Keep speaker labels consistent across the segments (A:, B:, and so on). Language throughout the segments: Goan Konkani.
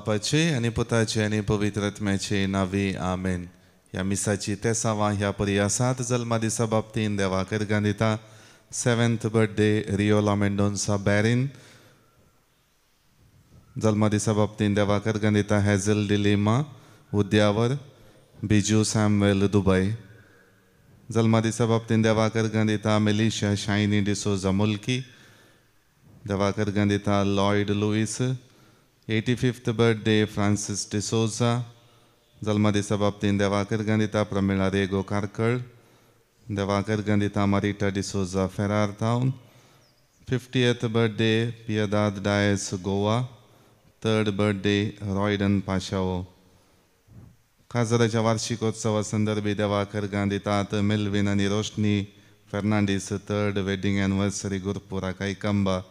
A: बापाचे आनी पुताचे आनी पवित्र आत्म्याचे नांवी आमेन. ह्या मिसाची तेसांवां ह्या परी आसात. जल्मा दिसा बाबतीन देवाक अर्गां दिता. 7th birthday Riola Mendonca Barin. जल्मा दिसा बाबतीन देवाक अर्गां दिता हॅझल डिलिमा उद्यावर, बिजू सॅमुएल दुबय. जल्मा दिसा बाबतीन देवाक अर्गां दिता मेलिशा शायनी डिसोजा मुल्की. देवाक अर्गां दिता Lloyd Luis. 85th birthday Francis D'Souza. जल्मा दिसा बाबतीन देवाक अर्गां दिता प्रमिळा रेगो कार्कळ. देवाक अर्गां दिता मारिटा डिसोजा फेरार town. 50th birthday Piedade Dias Goa. 3rd birthday Roydon Pashao. काजराच्या वार्षिकोत्सवा संदर्भी देवाक अर्गां दितात मेल्विन आनी Roshni Fernandes. 3rd wedding anniversary Gurpura Kaikamba.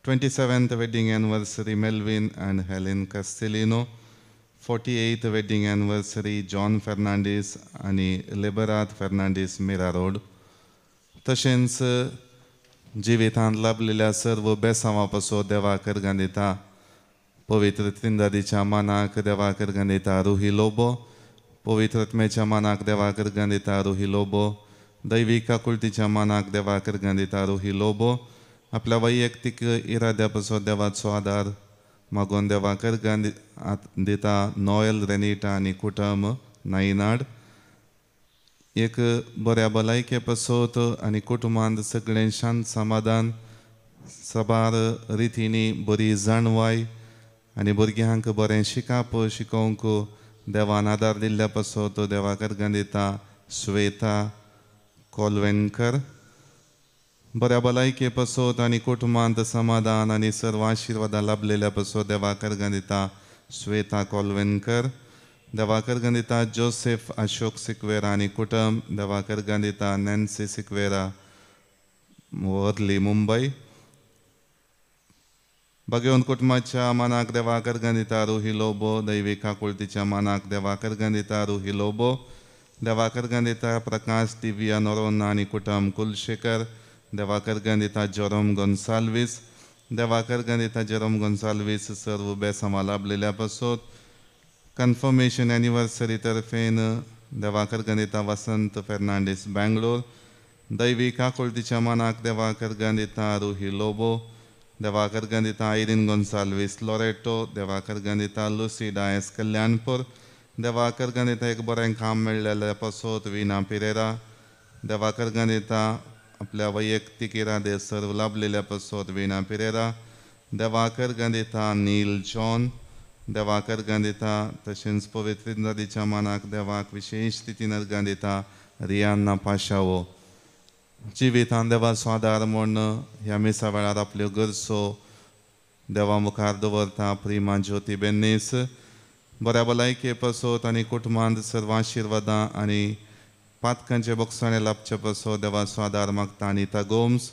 A: 27th wedding anniversary Melvin and Helen Castelino. 48th wedding anniversary John Fernandes आनी लेबरात फेर्नांडीस मिरा रोड. तशेंच जिवितांत लाभलेल्या सर्व बेसांवा पासून देवाक अर्गां दिता. पवित्र त्रिंदादीच्या मानाक देवाक अर्गां दिता रुही लोबो. पवित्र आत्म्याच्या मानाक देवाक अर्गां दिता रुही लोबो. दैवीक काकुळतीच्या मानाक देवाक अर्गां दिता रुही लोबो. आपल्या वैयक्तीक इराद्या पासून देवाचो आदार मागून देवाक अर्गां दिता नोएल रेनिटा आनी कुटुंब नायनाड. एक बऱ्या भलायके पासत आनी कुटुंबांत सगळें शांत समाधान, साबार रितींनी बरी जाणवाय आनी भुरग्यांक बरें शिकप शिकोवंक देवान आदार दिल्ल्या पासत देवाक अर्गां दिता श्वेता कोलवेंकर. बऱ्या भलायके पासत आनी कुटुंबांत समाधान आनी सर्व आशिर्वादां लाभलेल्या पासत देवाक अर्गां दिता श्वेता कोलवेंकर. देवाक अर्गां दिता जोसेफ अशोक सिक्वेरा आनी कुटुंब. देवाक अर्गां दिता नॅन्सी सिक्वेरा वर्ली मुंबय. भाग्यवंत कुटुंबाच्या मानाक देवाक अर्गां दिता रुही लोबो. दैवी काकुळतीच्या मानाक देवाक अर्गां दिता रुही लोबो. देवाक अर्गां दिता प्रकाश दिव्या नोरोन्ना आनी कुटुंब कुलशेखर. देवाक अर्गां दिता जेरोम गोन्साल्वीस. देवाक अर्गां दिता जेरोम गोन्साल्वीस सर्व बेसांवां लाभलेल्या पासत. कन्फर्मेशन एनिवर्सरी तर्फेन देवाक अर्गां दिता वसंत फेर्नांडीस बेंगलोर. दैवी काकुळतीच्या मानाक देवाक अर्गां दिता रुही लोबो. देवाक अर्गां दिता आयरीन गोन्साल्वीस लोरेटो. देवाक अर्गां दिता लुसी डायस कल्याणपूर. देवाक अर्गां दिता एक बरें काम मेळ्ळेल्या पासत विना पिरेरा. देवाक अर्गां दिता आपल्या वैयक्तीक इरादे सर्व लाभलेल्या पासत विना पिरेरा. देवाक अर्गां दिता नील जॉन. देवाक अर्गां दिता तशेंच पवित्र नदीच्या मानाक देवाक विशेश रितीन अर्गां दिता रियान्ना पाशावो. जिवितान देवाचो आदार म्हूण ह्या मिसा वेळार आपल्यो गरजो देवा मुखार दवरता प्रिमा ज्योती बेन्नीस. बऱ्या भलायके पासत आनी कुटुंबांत सर्व आशिर्वादां आनी पातकांचे बोगसाणे लाभचे पासत देवाचो आदार मागता अनिता गोम्स.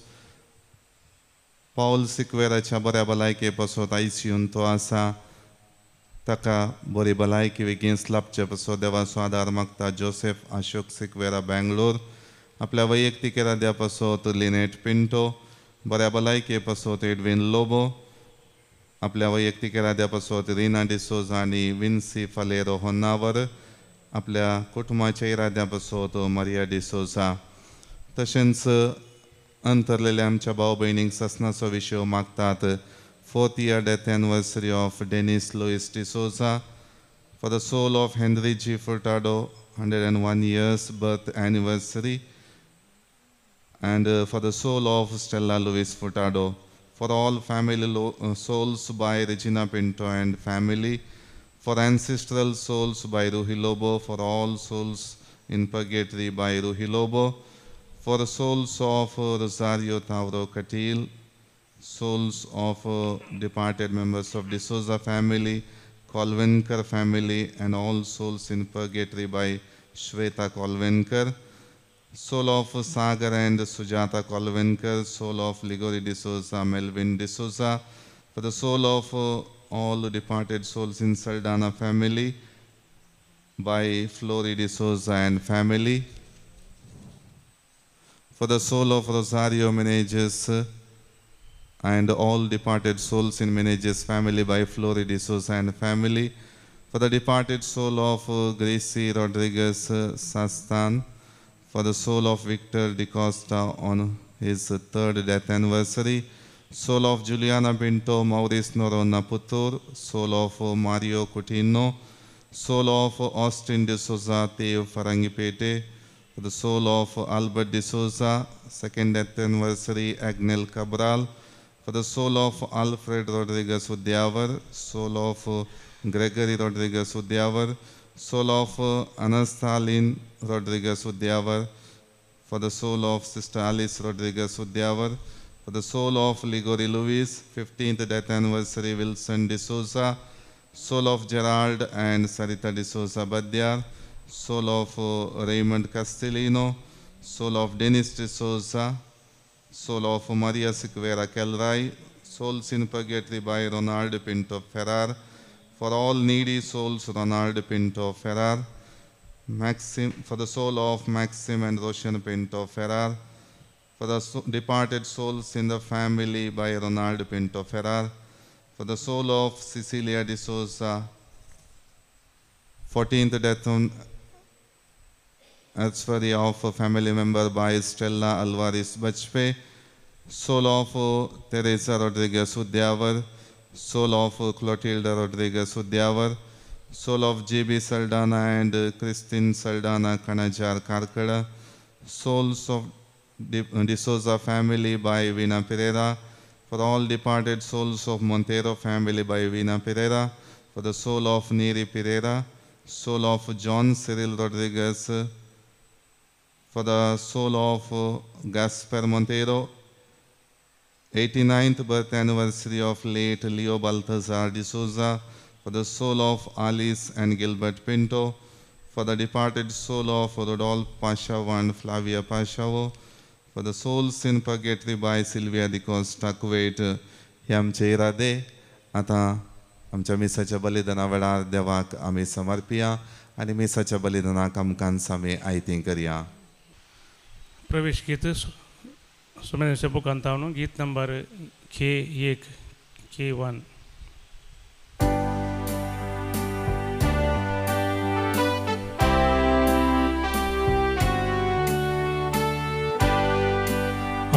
A: पावल सिक्वेराच्या बऱ्या भलायके पासत आयसीयून तो आसा, ताका बरी भलायकी बेगीन लाभचे पासत देवाचो आदार मागता जोसेफ अशोक सिक्वेरा बेंगलोर. आपल्या वैयक्तीक इराद्या पासत लिनेट पिंटो. बऱ्या भलायके पासत एडविन लोबो. आपल्या वैयक्तीक इराद्या पासत रिना डिसोजा आनी विन्सी फालेरो होन्नावर. आपल्या कुटुंबाच्या इराद्या पासत मारिया डिसोजा. तशेंच अंतरलेल्या आमच्या भाव भयणींक सासनाचो विशय मागतात. 4th year death anniversary of Dennis Louis D'Souza. For the soul of Henry G Furtado, 101 years birth anniversary, and for the soul of Stella Louis Furtado. For all family souls by Regina Pinto and family, for ancestral souls by Ruhi Lobo, for all souls in purgatory by Ruhi Lobo, for souls of Rosario Tauro Katil, souls of departed members of D'Souza family, Kolvenkar family, and all souls in purgatory by Shweta Kolvenkar, soul of Sagar and Sujata Kolvenkar, soul of Ligori D'Souza, Melvin D'Souza, for the soul of all departed souls in Saldana family by Flori D'Souza and family, for the soul of Rosario Menezes, and all departed souls in Menezes family by Flori D'Souza and family, for the departed soul of Gracie Rodriguez Sastan, for the soul of Victor DeCosta on his third death anniversary, soul of Juliana Pinto, Maurice Norona Puttur, soul of Mario Coutinho, soul of Austin D'Souza, Theo Farangipete, for the soul of Albert D'Souza, second death anniversary, Agnel Cabral, for the soul of Alfred Rodriguez Udyavar, soul of Gregory Rodriguez Udyavar, soul of Anastalin Rodriguez Udyavar, for the soul of Sister Alice Rodriguez Udyavar, for the soul of Ligori Luis, 15th death anniversary, Wilson D'Souza, soul of Gerald and Sarita D'Souza Badyar, soul of Raymond Castellino, soul of Dennis D'Souza, soul of Maria Siqueira Kelrai, souls in purgatory by Ronald Pinto Ferrar, for all needy souls, Ronald Pinto Ferrar, Maxim, for the soul of Maxim and Roshan Pinto Ferrar, for the departed souls in the family by Ronald Pinto Ferrar, for the soul of Cecilia D'Souza, 14th death on anniversary of a family member by Stella Alvarez Bajpe, soul of Teresa Rodriguez Udyavar, soul of Clotilda Rodriguez Udyavar, soul of J.B. Saldana and Christine Saldana Kanajar Karkada, souls of D'Souza family by Vina Pereira, for all departed souls of Montero family by Vina Pereira, for the soul of Neri Pereira, soul of John Cyril Rodriguez, for the soul of Gaspar Montero, 89th birth anniversary of late Leo Balthazar D'Souza, for the soul of Alice and Gilbert Pinto, for the departed soul of Rodolphe Pashavo and Flavia Pashavo, for the souls in purgatory by Sylvia D'Costa Kuwait. हे आमचे इरादे आतां आमच्या मिसाच्या बलिदाना वेळार देवाक आमी समर्पिया आनी मिसाच्या बलिदानाक आमकां आमी आयती करया.
B: प्रवेश गीत सुमेधाच्या बुकांत गीत number K 1 K 1.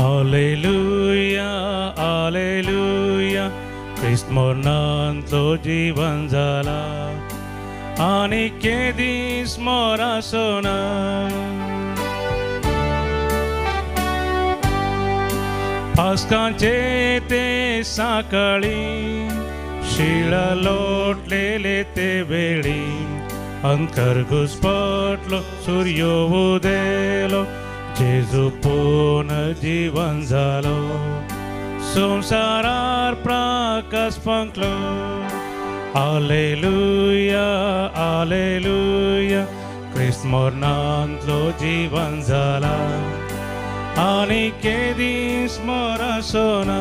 B: Alleluia, Alleluia, Christ मरणांतलो जीवन जाला आनी केदीस मोरासोना. पास्कांचे ते साकाळी शिळा लोटलेले ते वेळी अंतर घुसपटलो सूर्य उदेलो जेजू पुनर्जीवन जालो संसारार प्रकाश पंकलो. आलेलुया, आलेलुया, क्रिस्त मरणांतलो जीवन जाला आनी केदीस मोरासोना.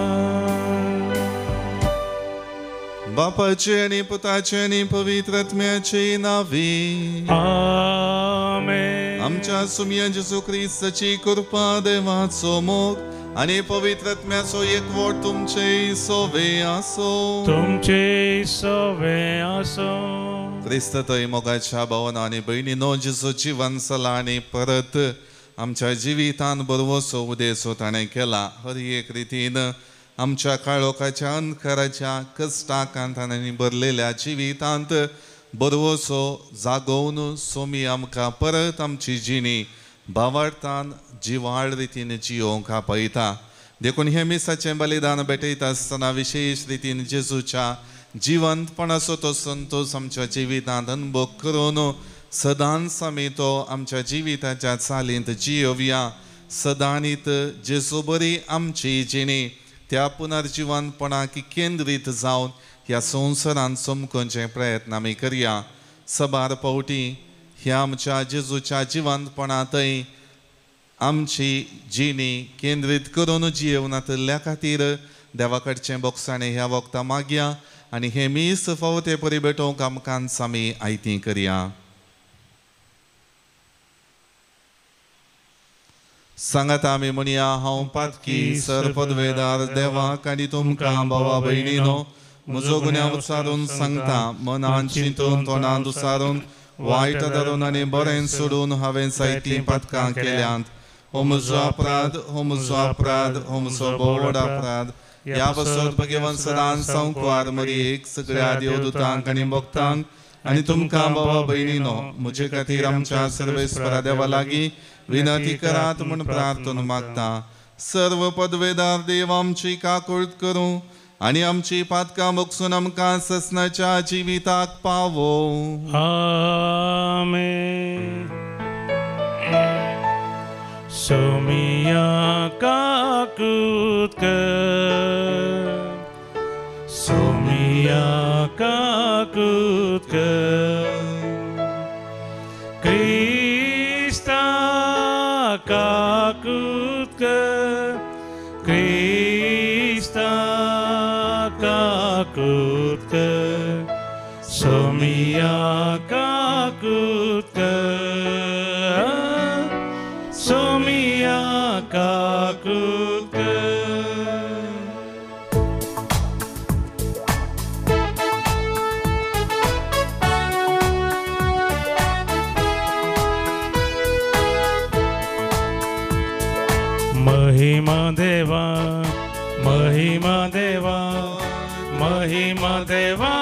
A: बापाचे आनी पुताचे आनी पवित्र आत्म्याचे नांवी
B: आमेन.
A: आमच्या सुमया जेजू क्रिस्ताची कृपा, देवाचो मोग आनी पवित्र आत्म्याचो एकवट तुमचे सोवे आसो.
B: तुमचे सोवे आसो.
A: क्रिस्त थंय मोगाच्या भावना आनी भयणीनो, जेजू जिवन जाला आनी परत आमच्या जिवितान बरवसो उदेसो ताणें केला. हर एक रितीन आमच्या काळोखाच्या अंधकाराच्या कश्टाकांतांनी भरलेल्या जिवितांत बरवसो जागोवन सोमी आमकां परत आमची जिणी भावार्थान जिवाळ रितीन जियोवंक आपयता. देखून हें मिसाचें बलिदान भेटयता आसतना विशेश रितीन जेजूच्या जिवंतपणाचो तो संतोश आमच्या जिवितांत अनुभव करून सदांच आमी तो आमच्या जिविताच्या चालींत जियोवया. सदांनीत जेजू बरी आमची जिणी त्या पुनर्जिवनपणाक केंद्रीत जावन ह्या संवसारांत चमकोवचे प्रयत्न आमी करया. सबार फावटी ह्या आमच्या जेजूच्या जिवंतपणांतय आमची जिणी केंद्रीत करून जियेवनातल्या खातीर देवा कडचें बोगसाणें ह्या वखदां मागया आनी हें मीस फावो ते परी भेटोवंक आमकां आमी आयती करया. सांगात आमी म्हणया, हांव पातकी सर पदवेदार देवाक आनी तुमकां भावा भयणीनो म्हजो गुन्यांव उचारून सांगता, मनान चिंतून तोंडान दुसारून वायट धरून आनी बरें सोडून हांवें जायतीं पातकां केल्यांत। हो म्हजो अपराध, हो म्हजो अपराध, हो म्हजो भोव अपराध। ह्या पासत भगवान सदां संकवार मरियेक, सगळ्या देवदूतांक आनी भक्तांक आनी तुमकां भावा भयणीनो म्हजे खातीर आमच्या सर्वेस्परा देवा लागीं विनंती करात म्हूण प्रार्थना मागता। सर्व पदवेदार देव आमची काकूळट करूं आनी आमची पातकां भोगसून आमकां ससनाच्या जिविताक पावो।
B: आमेन। सोमिया काकूत कर, सोमिया काकूत कर, क्रिस्ता काकूत कर, क्रिस्ता काकूत कर, सोमिया काकूत कर, सोमिया काकूत कर। महिमा देवा, महिमा देवा, महिमा देवा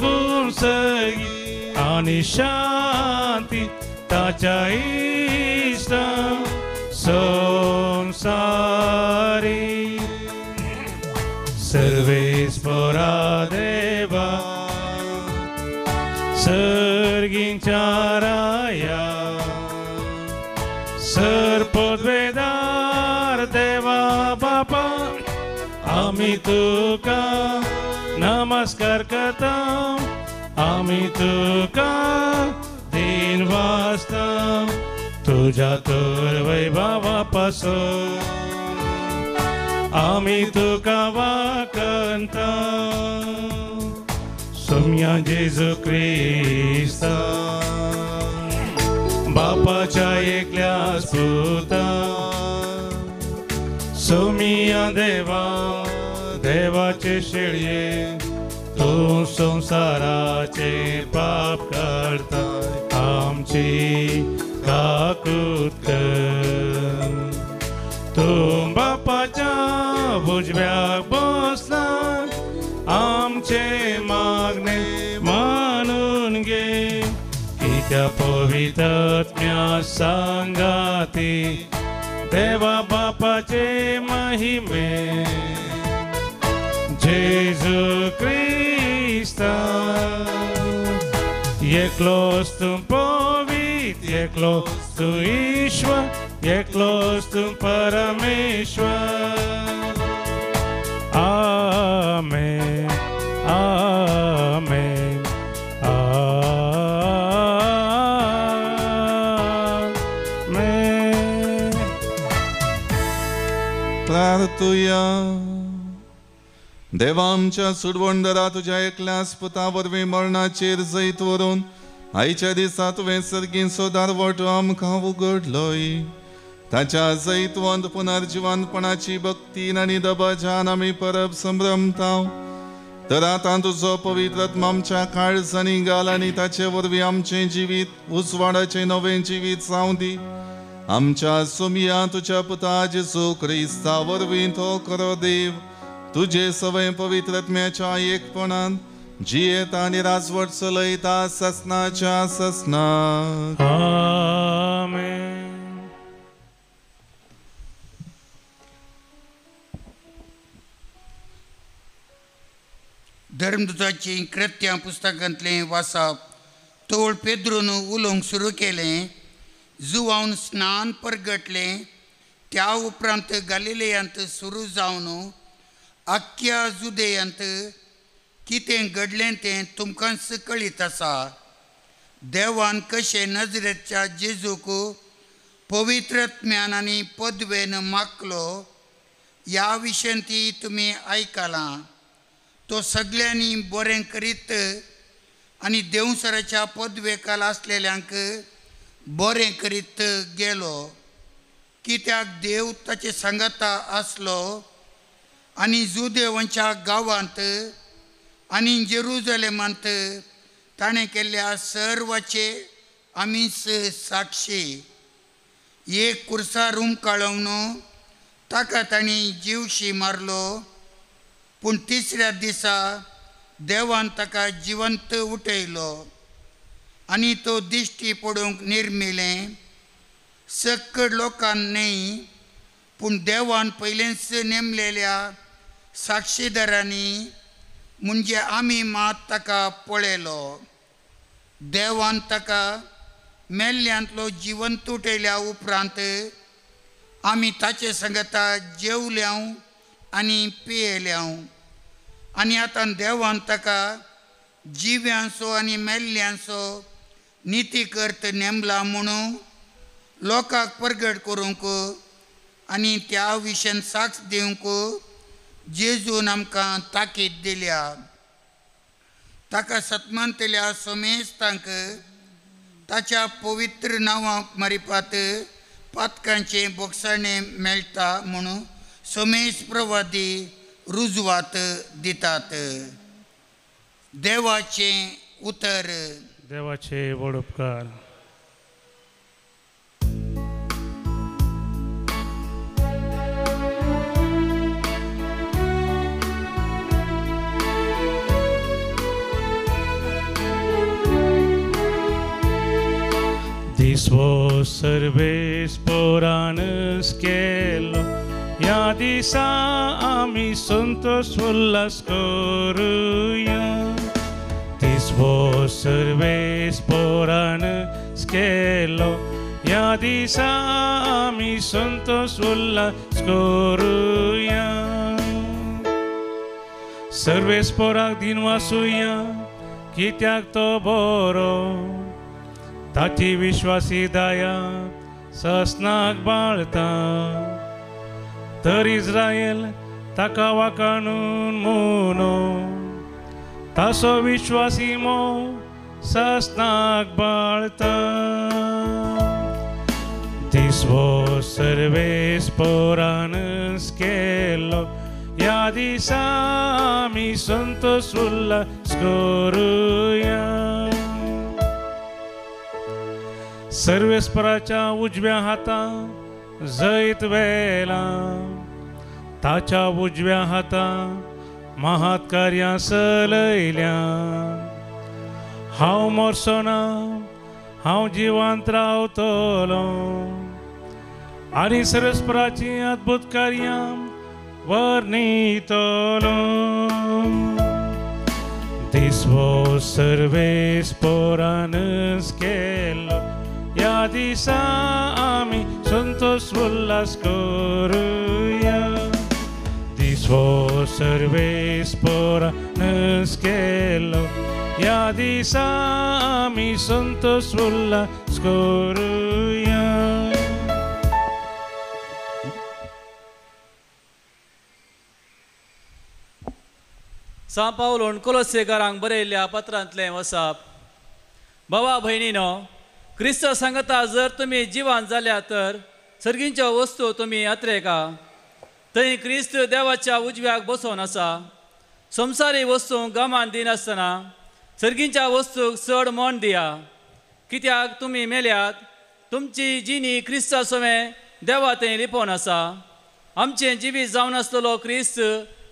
B: कुंसगी आनी शांती ताच्या इश्टा संसारी। सर्वेस्परा देवा सर्गींच्या राया, सर्पद्वेदार देवा बापा आमी तुका नमस्कार करता, आमी तुका दिन वाजता तुझ्या तर वैभवा पासून आमी तुका वाकंता। सोम्या जेजू क्रिस्ता बापाच्या एकल्या पुता, सोमिया देवा देवाचे शेळये तूं संवसाराचे पाप करता आमची काकूत कर। तूं बापाच्या उजव्याक बसला आमचे मागणे मानून घे, कित्या पवित्रात्म्या सांगाती देवा बापाचे महिमे जेजू क्रिस्ता। एकलोच तूं पवित्र, एकलोच तूं ईश्वर, एकलोच तूं परमेश्वर। आमेन, आमेन, आमेन।
A: प्रार्थुया। देवा आमच्या सुडवणदरा तुज्या एकल्याच पुता वरवीं मरणाचेर जैत व्हरून आयच्या दिसा तुवें सर्गींचो दारवटो आमकां उगडलोय। ताच्या जैतवंत पुनर्जिवंतपणाची भक्तीन आनी दबाज्यान आमी परब संभ्रमता। तर आतां तुजो पवित्र आत्मा आमच्या काळजांनी घाल आनी ताचे वरवीं आमचें जिवीत उजवाडाचें नवें जिवीत जावं दी। आमच्या सोमिया तुज्या पुता जेजू क्रिस्ता वरवीं तो खरो देव तुजे सवय पवित्र आत्म्याच्या एकपणान जियेता आनी राजवट चलयता ससनाच्या ससनाक।
B: आमेन।
C: धर्मदूताची कृत्यां पुस्तकांतलें वाचप। तोळ पेद्रून उलोवंक सुरू केलें, जुवावन स्नान परगटलें, त्या उपरांत गालिलेयांत सुरू जावन आख्या जुदेयांत कितें घडलें तें तुमकांच कळीत आसा। देवान कशें नजरेच्या जेजूक पवित्र ज्ञान आनी पदवेन मागलो ह्या विशयान ती तुमी आयकलां। तो सगळ्यांनी बरें करीत आनी देवसराच्या पदवेकाल आसलेल्यांक बरें करीत गेलो, कित्याक देव ताचे सांगाता आसलो आनी जुदेवांच्या गांवांत आनी जेरुजलेमांत ताणें केल्ल्या सर्वाचे आमीच साक्षी. एक कुर्सार उमकाळोवन ताका तांणी जिवशी मारलो, पूण तिसऱ्या दिसा देवान ताका जिवंत उठयलो आनी तो दिश्टी पडूंक निर्मिलें. सक्कड लोकांक न्हय, पूण देवान पयलेंच नेमलेल्या साक्षीदारांनी म्हणजे आमी मात ताका पळयलो. देवान ताका मेल्ल्यांतलो जिवंत उठयल्या उपरांत आमी ताचे सांगता जेवल्यांव आनी पियेल्यांव आनी आतां देवान ताका जिव्यांचो आनी मेल्ल्यांचो नितीकर्त नेमला म्हणून लोकांक परगट करूंक आनी त्या विशयान साक्ष दिवंक जेजून आमकां ताकीद दिल्या. ताका सत्मानतल्या समेस्तांक ताच्या पवित्र नांवाक मारिपात पातकांचें बोगसाणें मेळटा म्हणून समेस्त प्रवादी रुजवात दितात. देवाचें उतर.
B: देवाचे व्हड उपकार. दिसवो सर्वेस पोरानस केलो ह्या दिसा आमी संतोष उल्हास करुया. दिसवो सर्वेस पोरानस केलो ह्या दिसा आमी संतोष उल्हास करुया. सर्वेस पोराक दिन वासुया कित्याक तो बरो, ताची विश्वासी दया ससनाक बाळता. तर इस्रायल ताका वाकाणून मुनो, तासो विश्वासी मो ससनाक बाळता. दिसवो सर्वेस पोरानस केलो ह्या दिसा आमी संतोष उल्हास करुया. सर्वेस्पराच्या उजव्या हाता जैत वेला, ताच्या उजव्या हाता महात कार्यां चलयल्या. हांव मरचो ना, हांव जिवंत रावतलो आनी सर्वेस्पराचीं अद्भुत कार्यां वर्णितलो. दिसवो सर्वेस पोरानस केलो ह्या दिसा आमी संतोष उल्हास करुया. दिसवो सर्वेस पोरानस केलो ह्या दिसा आमी संतोष उल्हास करुया.
D: सां पावलोन कोलोसेकारांक बरयल्ल्या पत्रांतलें वसाप. बाबा भयणीनो, क्रिस्त सांगता जर तुमी जिवान जाल्या तर सर्गींच्यो वस्तू तुमी अत्रेका. थंय क्रिस्त देवाच्या उजव्याक बसोवन आसा. संवसारी वस्तूंक गमान दिनासतना सर्गींच्या वस्तूंक चड मन दिया. कित्याक तुमी मेल्यात, तुमची जिणी क्रिस्ता सवें देवा थंय लिपोवन आसा. आमचें जिवीत जावन आसलेलो क्रिस्त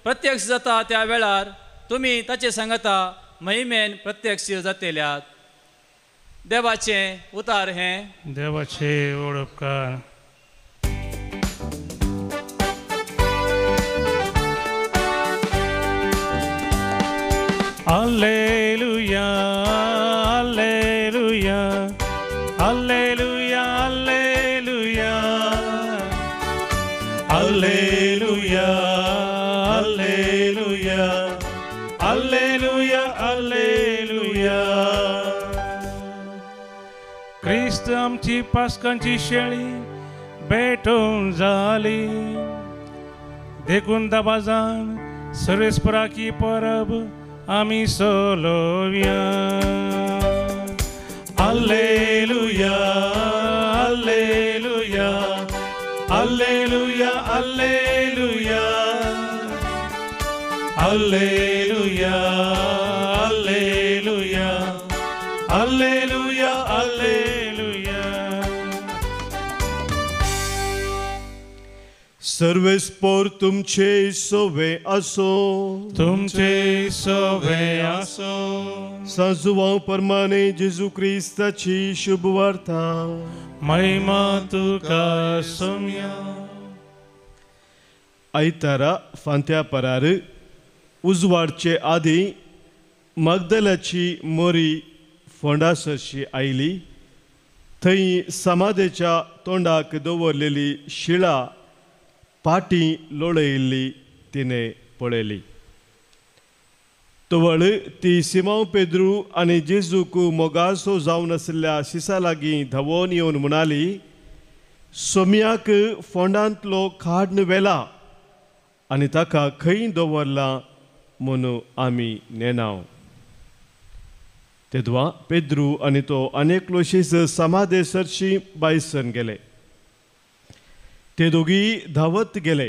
D: प्रत्यक्ष जाता त्या वेळार तुमी ताचे सांगता महिमेन प्रत्यक्ष जातेल्यात. देवाचें उतार हें.
B: देवाचे व्हड उपकार. Alleluia, alleluia, alleluia, alleluia, alleluia, alleluia, alleluia, alleluia. क्रिस्त आमची पास्कांची शेळी भेटून जाली, देखून दबाजान सर्वेस्पराकी परब आमी सोलोवया. Alleluia, alleluia, Alleluia, alleluia, alleluia, alleluia, alleluia.
E: सर्वेस्पोर तुमचे सोवे असो,
B: तुमचे सोवे असो.
E: सांजुवां परमाने जेजू क्रिस्ताची शुभवार्ता.
B: महिमा तुका सोम्या.
E: आयतारा फांत्या परार उजवाडचे आदी मगदलाची मोरी फोंडासरशी आयली. थंय समाधेच्या तोंडाक दवरलेली शिळा पाटी लोळयिल्ली तिणें पळयली. तवळ ती सिमांव पेद्रू आनी जेजूक मोगासो जावन आशिल्ल्या शिसा लागीं धांवोन येवन म्हणाली, सोम्याक फोंडांतलो खाड्न व्हेला आनी ताका खंय दवरला म्हणून आमी नेणाव. तेदवा पेद्रू आनी तो आनी एकलो शीस समाधे सरशी बायसन गेले. ते दोगी धांवत गेले,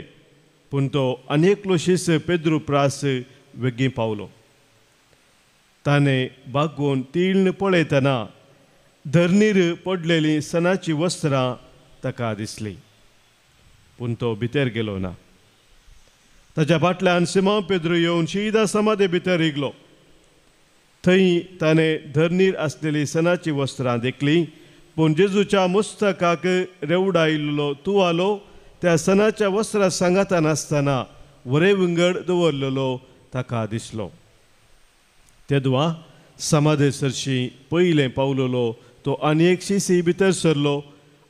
E: पूण तो आनी एकलो शीस पेद्रू प्रास वेगीं पावलो. ताणें बागोवन तीर्ण पळयतना धरणीर पडलेलीं सणाचीं वस्त्रां ताका दिसलीं, पूण तो भितर गेलो ना. ताच्या फाटल्यान सिमांव पेद्रू येवन शिदा समाधे भितर रिगलो. थंय ताणें धरणीर आसलेलीं सणाचीं वस्त्रां देखलीं, पूण जेजूच्या मुस्तकाक रेवडायिल्लो तुवालो त्या सणाच्या वस्त्रां सांगाता नासतना वरे विंगड दवरलेलो ताका दिसलो. तेदवा समाधे सरशी पयलें पावलेलो तो आनी एक शिसी भितर सरलो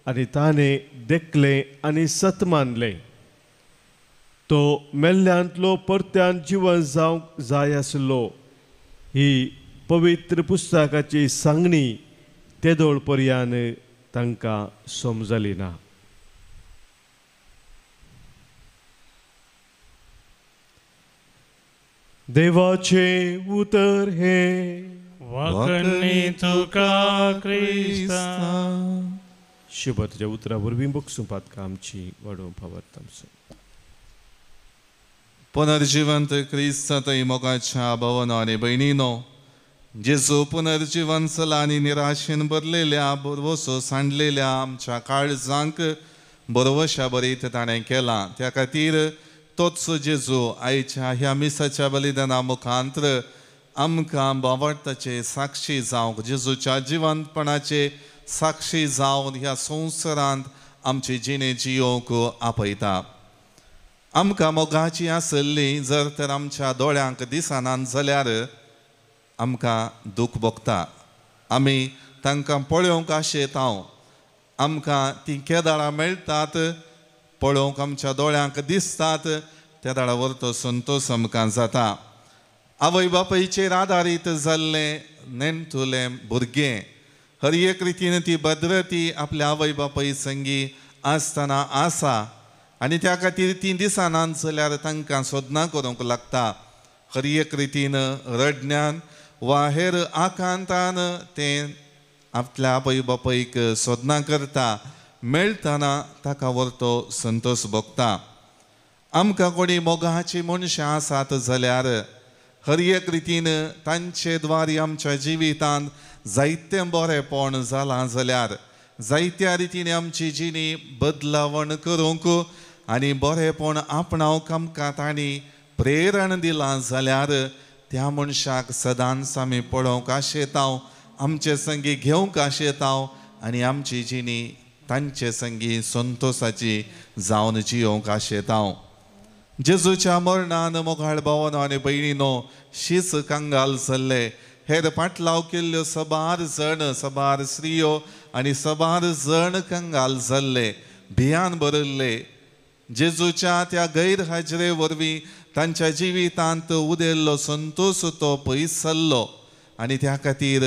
E: आनी ताणें देखलें आनी सत मानलें. तो मेल्ल्यांतलो परत्यान जिवन जावंक जाय आसलो. ही पवित्र पुस्तकाची सांगणी तेदोळ पर्यान तांकां समजली ना. देवाचें उतर हें.
B: वाकणी तुका क्रिस्ता.
E: शुभ तुज्या उतरा वरवीं बगसूं पातकां आमची वाडोवंक फावत आमचो.
A: पुनर्जिवंत क्रिस्तांत मोगाच्या भवनो आनी भयणीनो, जेजू पुनर्जिवन चला आनी निराशेन भरलेल्या भरवसो सांडलेल्या आमच्या काळजांक भरवशा बरीत ताणें केलां. त्या खातीर तोच जेजू आयच्या ह्या मिसाच्या बलिदाना मुखांत्र आमकां बावडताचे साक्षी जावंक, जेजूच्या जिवंतपणाचे साक्षी जावन ह्या संवसारांत आमची जिणे जियोवंक आपयता. आमकां मोगाची आसली जर तर आमच्या दोळ्यांक दिसना जाल्यार आमकां दूख भोगता. आमी तांकां पळोवंक आशेता, आमकां तीं केदाळां मेळटात, पळोवंक आमच्या दोळ्यांक दिसतात, त्या दाळावर तो संतोश आमकां जाता. आवय बापायचेर आदारीत जाल्लें नेणटुलें भुरगें हर एक रितीन ती भद्रती आपल्या आवय बापाय संगी आसतना आसा आनी त्या खातीर तीं दिसना जाल्यार तांकां सोदनां करूंक लागता. हर एक रितीन रडण्यान वा हेर आकांतान तें आपल्या आवय बापायक सोदनां करता, मेळटना ताका व्हरतो संतोश भोगता. आमकां कोणी मोगाची मनशां आसात जाल्यार हर एक रितीन तांचे द्वारी आमच्या जिवितांत जायतें बरेंपण जालां जाल्यार जायत्या रितीन आमची जिणी बदलावण करूंक आनी बरेंपण आपणावंक आमकां तांणी प्रेरण दिलां जाल्यार त्या मनशाक सदांच आमी पळोवंक आशेता, आमचे संगी घेवंक आशेता आनी आमची जिणी तांचे संगी संतोशाची जावन जियोवंक आशेता. जेजूच्या मरणान मोगाळ भावनो आनी भयणीनो शीस कंगाल जाल्ले, हेर पाटलाव केल्ल्यो सबार जण, सबार स्त्रियो आनी सबार जण कंगाल जाल्ले, भियान भरिल्ले. जेजूच्या त्या गैरहाजरे वरवीं तांच्या जिवितांत उदेल्लो संतोश तो पयस जाल्लो आनी त्या खातीर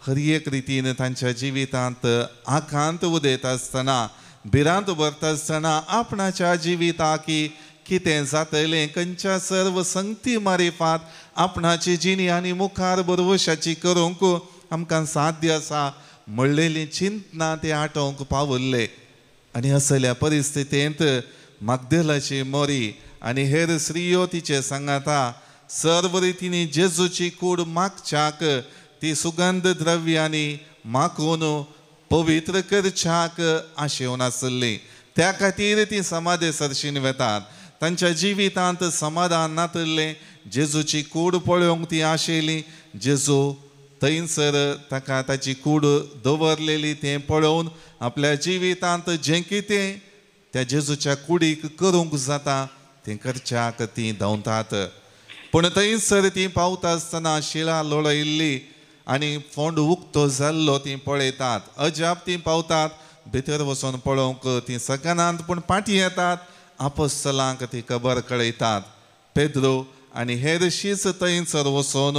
A: हर एक रितीन तांच्या जिवितांत आकांत उदेत आसतना, भिरांत भरता आसतना आपणाच्या जिविताकी कितें जातलें, खंयच्या सर्व संगती मारिफात आपणाची जिणी आनी मुखार भरवशाची करूंक आमकां साध्य आसा म्हणलेली चिंतना ते आटोवंक पावल्ले. आनी असल्या परिस्थितींत मागदेलाची मोरी आनी हेर स्त्रियो तिचे सांगाता सर्व रितींनी जेजूची कूड मागच्याक ती सुगंध द्रव्यांनी मागून पवित्र करच्याक आशेवन आसली. त्या खातीर ती समाधे सरशीन वेतात. तांच्या जिवितांत समाधान नातिल्लें. जेजूची कूड पळोवंक ती आशेली. जेजू थंयसर ताका ताची कूड दवरलेली तें पळोवन आपल्या जिवितांत जें कितें त्या जेजूच्या कुडीक करूंक जाता तें करच्याक ती धांवतात. पूण थंयसर ती पावता आसतना शिळा लोळयल्ली आनी फोंड उक्तो जाल्लो ती पळयतात. अजाप ती पावतात. भितर वचून पळोवंक ती शकनात, पूण फाटीं येतात. आपोस्तलांक ती खबर कळयतात. पेद्रो आनी हेर शीस थंयसर वचून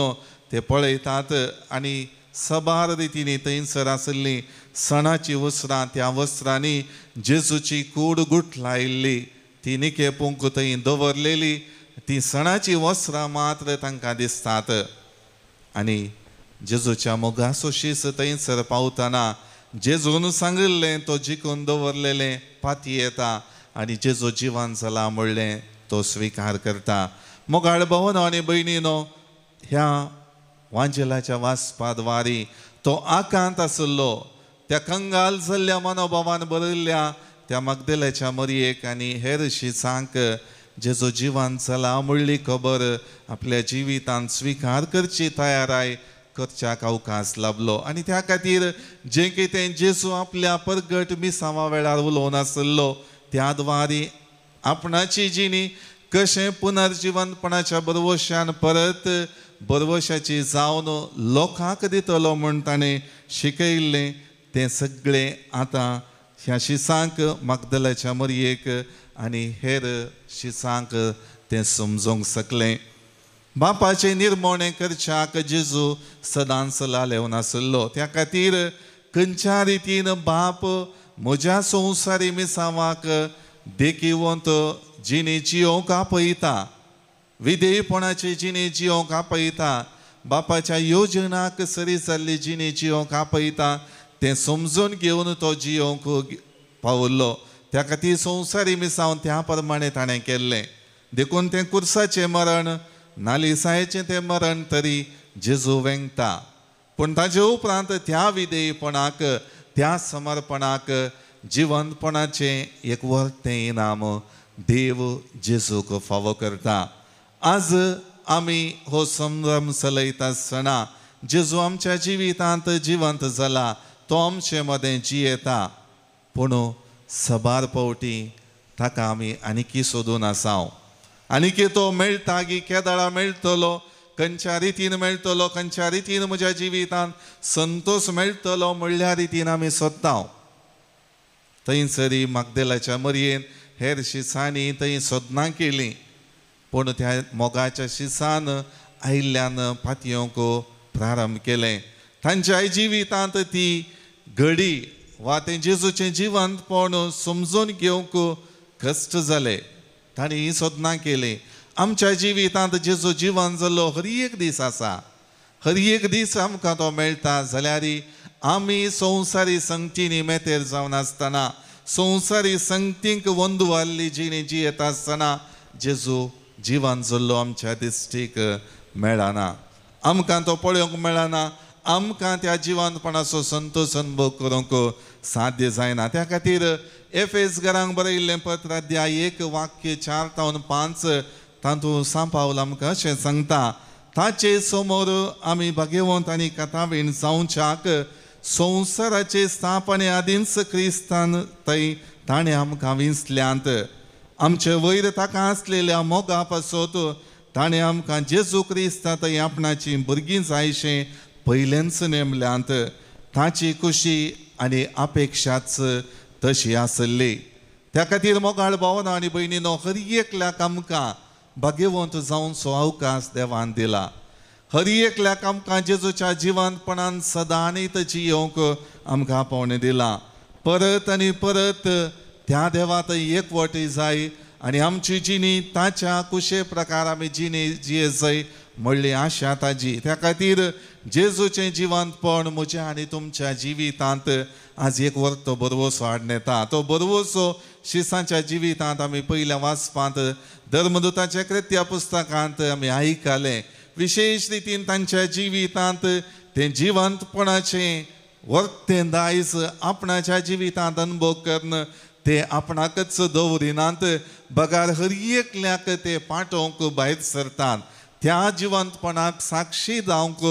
A: ते पळयतात आनी सबार रितींनी थंयसर आशिल्लीं सणाचीं वस्त्रां त्या वस्त्रांनी जेजूची कूड गुठलायिल्ली ती निकेपूंक थंय दवरलेली ती सणाचीं वस्त्रां मात्र तांकां दिसतात. आनी जेजूच्या मोगाचो शीस थंयसर पावतना जेजून सांगिल्लें तो जिखून दवरलेलें पाती येता आनी जेजू जिवन जाला म्हणलें तो स्विकार करता. मोगाळ भावनो आनी भयणीनो, ह्या वांजेलाच्या वाचपाद्वारी तो आकांत आशिल्लो त्या कंगाल जाल्ल्या मनोभावान भरिल्ल्या त्या मागदेलाच्या मरयेक आनी हेर शिसांक जेजो जिवन जाला म्हणली खबर आपल्या जिवितांत स्विकार करची तयाराय करच्याक अवकाश लाभलो. आनी त्या खातीर जें कितें जेजू आपल्या परगट मिसांवा वेळार उलोवन आशिल्लो त्या द्वारी आपणाची जिणी कशें पुनर्जिवनपणाच्या बरवशान परत बरवशाची जावन लोकांक दितलो म्हूण ताणें शिकयल्लें तें सगळें आतां ह्या शिसांक मागदलाच्या मरयेक आनी हेर शिसांक तें समजूंक शकलें. बापाचें निर्मोणें करच्याक जेजू सदांच लालेवन आशिल्लो. त्या खातीर खंयच्या रितीन बाप म्हज्या संवसारी मिसांवाक देखिवंत जिणे जियोंक आपयता, विधेयपणाची जिणे जियोंक आपयता, बापाच्या योजनाक सरी जाल्ली जिणे जियोंक आपयता तें समजून घेवन तो जियोंक पावल्लो. त्या खातीर संवसारी मिसांव त्या प्रमाणे ताणें केल्लें. देखून तें कुर्साचें मरण, नालिसायेचें तें मरण तरी जेजू वेंगता, पूण ताजे उपरांत त्या विधेयपणाक, त्या समर्पणाक जिवंतपणाचें एक वर्तें इनाम देव जेजूक फावो करता. आज आमी हो संभ्रम चलयता आसतना जेजू आमच्या जिवितांत जिवंत जाला, तो आमचे मदें जियेता, पूण सबार पावटी ताका आमी आनीकी सोदून आसाव. आनीकी तो मेळटा गी केदळा मेळटलो, खंयच्या रितीन मेळटलो, खंयच्या रितीन म्हज्या जिवितांत संतोश मेळटलो म्हणल्या रितीन आमी सोदता. थंयसरी मागदेलाच्या मरयेन हेर शिसांनी थंय सोदनां केली, पूण त्या मोगाच्या शिसान आयिल्ल्यान पातयेवंक प्रारंभ केलें. तांच्या जिवितांत ती घडी वा तें जेजूचें जिवंतपण समजून घेवंक कश्ट जाले. तांणी ही सोदनां केली. आमच्या जिवितांत जेजू जिवन जाल्लो हर एक दीस आसा, हर एक दीस आमकां तो मेळटा जाल्यार आमी संवसारी संगतींनी मेतेर जावन आसतना, संवसारी संगतींक वंदू आसली जिणी जियेता आसतना जेजू जिवन जाल्लो आमच्या दिश्टीक मेळना, आमकां तो पळोवंक मेळना, आमकां त्या जिवंतपणाचो संतोश अनुभव करूंक साध्य जायना. त्या खातीर एफेस घरांक बरयिल्लें पत्र अध्याय 1 वाक्य 4 तावन 5 तातूंत सांत पावल आमकां अशें सांगता, ताचे समोर आमी भाग्यवंत आनी कथावीण जावच्याक संवसाराचे स्थापने आदींच क्रिस्तान थंय ताणें आमकां विंचल्यांत. आमचे वयर ताका आसलेल्या मोगा पासत ताणें आमकां जेजू क्रिस्ता थंय आपणाची भुरगीं जायशें पयलेंच नेमल्यांत. ताची खुशी आनी अपेक्षाच तशी आसली. त्या खातीर मोगाळ भावना आनी भयणीनो, हर एकल्याक आमकां भाग्यवंत जावचो अवकाश देवान दिला. हर एकल्याक आमकां जेजूच्या जिवंतपणान सदांनीत जियोवंक आमकां पावणें दिला. परत आनी परत त्या देवा थंय एकवटी जाय आनी आमची जिणी ताच्या कुशे प्रकार आमी जिणी जिये जाय म्हणली आशा ताजी. त्या खातीर जेजूचें जिवंतपण म्हज्या आनी तुमच्या जिवितांत आज एक वर्तो बरवसो हाडून येता. तो बरवसो शिसांच्या जिवितांत आमी पयल्या वाचपांत धर्मदूताच्या कृत्या पुस्तकांत आमी आयकलें. विशेश रितीन तांच्या जिवितांत तें जिवंतपणाचें वर्तें दायज आपणाच्या जिवितांत अनुभव करून ते आपणाकच दवरिनात बगार हर एकल्याक ते पाठोवंक भायर सरतात. त्या जिवंतपणाक साक्षी जावंक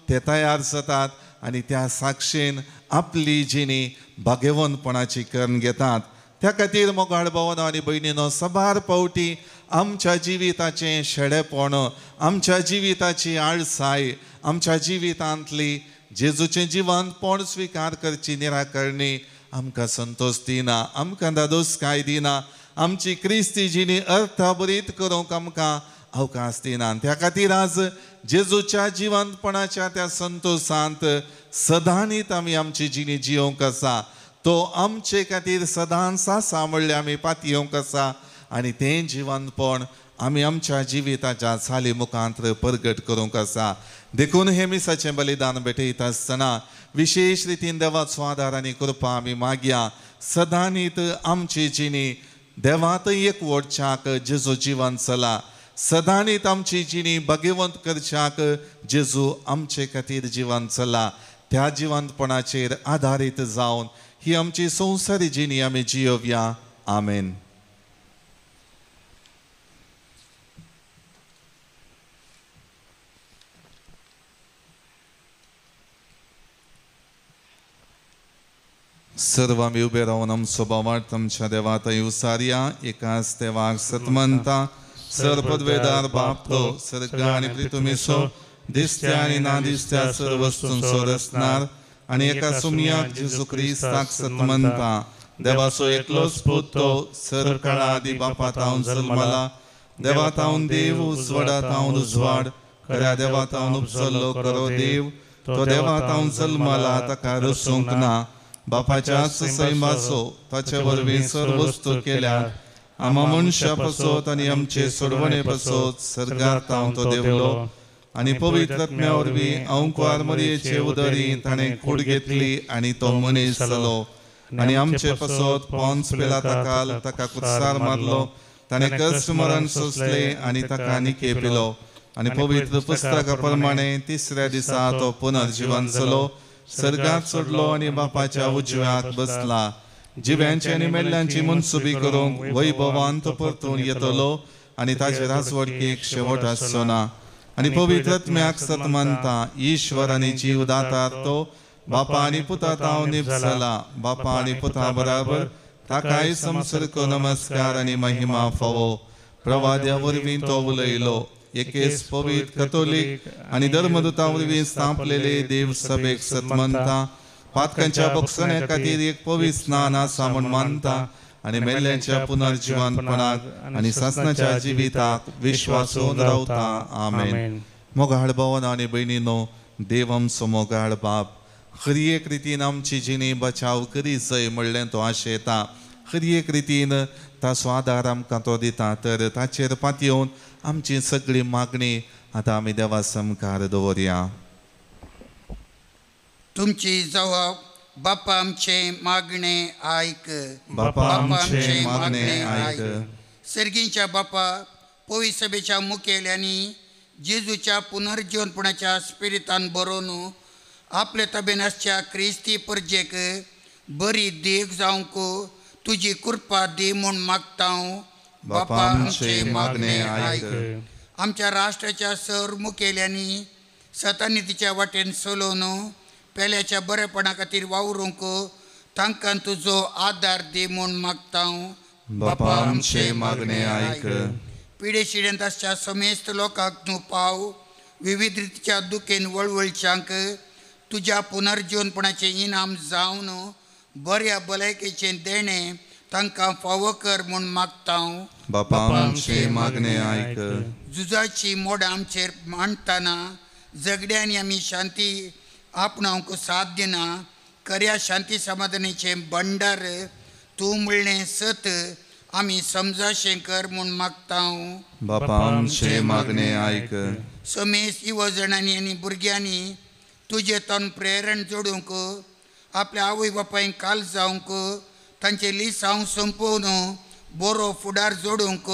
A: ते तयार जातात आनी त्या साक्षेन आपली जिणी भाग्यवंतपणाची करून घेतात. त्या खातीर मोगाळ भावानो आनी भयणीनो, साबार पावटी आमच्या जिविताचें शेडेपण, आमच्या जिविताची आळसाय, आमच्या जिवितांतली जेजूचें जिवंतपण स्विकार करची निराकरणी आमकां संतोश दिना, आमकां धादोसकाय दिना, आमची क्रिस्ती जिणी अर्थाभरीत करूंक आमकां अवकाश दिना. त्या खातीर आज जेजूच्या जिवंतपणाच्या त्या संतोशांत सदांनीत आमी आमची जिणी जियोवंक आसा. तो आमचे खातीर सदांच आसा म्हणल्यार आमी पातयेवंक आसा आनी तें जिवंतपण आमी आमच्या जिविताच्या चाली मुखांत परगट करूंक आसा. देखून हें मिसाचें बलिदान भेटयता आसतना विशेश रितीन देवाचो आदार आनी कृपा आमी मागया. सदांनीत आमची जिणी देवात एकवटच्याक जेजू जिवन चला, सदांनीत आमची जिणी भाग्यवंत करच्याक जेजू आमचे खातीर जिवन चला. त्या जिवंतपणाचेर आदारीत जावन ही आमची संवसारी जिणी आमी जियोवया. आमेन. सर्व आमी उबे रावन आमचो भावार्थ आमच्या देवा थंय उसारया. एकाच देवाक सतमनता सर पदवेदार बाप तो सर्ग आनी पृथ्वीचो दिसत्या आनी ना दिसत्या सर्व वस्तूंचो रचणार आनी एका सुमयाक जेजू क्रिस्ताक सतमनता देवाचो एकलोच पूत तो सर काळा आदी बापा तावन जल्मला, देवा तावन देव, उजवाडा तावन उजवाड, खऱ्या देवा तावन उपजल्लो खरो देव, तो देवा तावन जल्मला, ताका रसूंक ना, बापाच्या सैमाचो ताचे वरवीं सर्व वस्तू केल्यात, आमा मनशा पासत आनी आमचे सोडवणे पासत सर्गार तावन तो देवलो आनी पवित्र आत्म्या वरवीं अंकुआर मरयेचे उदरी ताणें कूड घेतली आनी तो मनीस जालो आनी आमचे पासत पोन्स पिलाताकाल ताका कुर्सार मारलो, ताणें कश्ट मरण सोंसलें आनी ताका निके पिलो आनी पवित्र पुस्तका प्रमाणे तिसऱ्या दिसा तो पुनर्जिवन जालो, सर्गात चडलो आनी बापाच्या उजव्याक बसला, जिव्यांची आनी मेल्ल्यांची मनसुबी करूंक वैभवान तो परतून येतलो आनी ताचे राजवटकेक शेवट आसचो ना. आनी पवित्र आत्म्याक सत मानता, ईश्वर आनी जीव दातार तो बापा आनी पुता तावन निपसला, बापा आनी पुता बराबर ताकाय समसरको नमस्कार आनी महिमा फावो. प्रवाद्या वरवीं तो उलयलो, एकेच पवित्र कथोलीक आनी धर्मदूता वरवीं स्थापलेले देव सभेक सत मानता, पातकांच्या बक्षण्या खातीर एक पवित्र स्नान आसा म्हूण मानता आनी मेल्ल्यांच्या पुनर्जिवनपणाक आनी सासणाच्या जिविताक विश्वासून रावता. आमेन. मोगाळ भावानो आनी भयणीनो, देव आमचो मोगाळ बाप हर एक रितीन आमची जिणी बचाव करी जय म्हणलें तो आशेता, हर एक रितीन ताचो आदार आमकां तो दिता, तर ताचेर पातयेवन आमची सगळी मागणी आतां आमी देवा सामकार दवरया.
C: तुमची जवाब बापा आमचे मागणे आयक,
A: बापा आमचे मागणे आयक.
C: सर्गींच्या बापा पवित्र सभेच्या मुखेल्यांनी जेजूच्या पुनर्जीवनपणाच्या स्पिरितान बरोवन आपले तबेन आसच्या क्रिस्ती परजेक बरी देख जावंक तुजी कृपा दी म्हूण मागता.
A: बापा आमचे मागणे आयक.
C: आमच्या राष्ट्राच्या सर मुखेल्यांनी सतानितीच्या वाटेन चलोवन पेल्याच्या बरेपणा खातीर वावरूंक तांकां तुजो आदार दी म्हूण मागता.
A: बापा आमचे मागणे आयक.
C: पिडेशिडेंत आसच्या समेस्त लोकांक तूं पाव, विविध रितीच्या दुखेन वळवळच्यांक तुज्या पुनर्जीवनपणाचें इनाम जावन बऱ्या भलायकेचें देणें तांकां फावो कर म्हूण मागता.
A: बापा आमचे मागणे आयक.
C: झुजाची मोडां आमचेर मांडटना झगड्यांनी आमी शांती आपणावंक साथ दिना, खऱ्या शांती समाधानाचें भंडार तूं म्हणलें सत आमी समजाशें कर म्हूण मागता.
A: बापा आमचे मागणे आयक.
C: समेस्त युवजणांनी आनी भुरग्यांनी तुजे तन प्रेरण जोडूंक आपल्या आवय बापायक काल जावंक तांचे लिसांव सोंपोवन बरो फुडार जोडूंक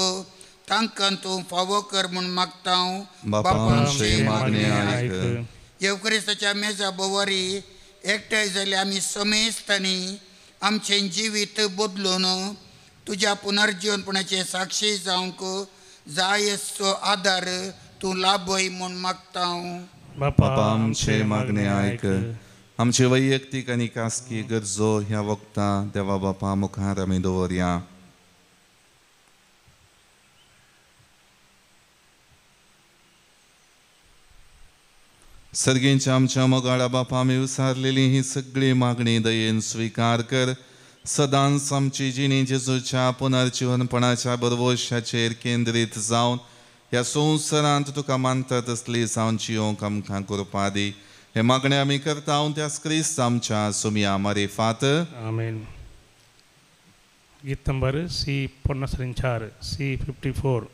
C: तांकां तूं फावो कर म्हूण मागता.
A: बापा आमचें मागणें आयक.
C: येवक्रिस्ताच्या मेजा बोवारी एकठांय जाल्ले आमी समेस्तांनी आमचें जिवीत बदलून तुज्या पुनर्जीवनपणाचे साक्षी जावंक जाय असो आदार तूं लाभय म्हूण मागता.
A: बापा आमचें मागणें आयक. आमचे वैयक्तीक आनी खासगी गरजो ह्या वखदां देवा बापा मुखार आमी दवरया. सर्गींच्या आमच्या मोगाळा बापा आमी विसारलेली ही सगळी मागणी दयेन स्विकार कर. सदांच आमची जिणी जेजूच्या पुनर्जीवनपणाच्या भरवशाचेर केंद्रीत जावन ह्या संवसारांत तुका मानता तसली जावन जियोंक आमकां कृपा दी. हे मागणें आमी करता त्याच क्रिस्त आमच्या सुमया मारिफात.
B: आमेन. गीत नंबर सी 54, सी 54.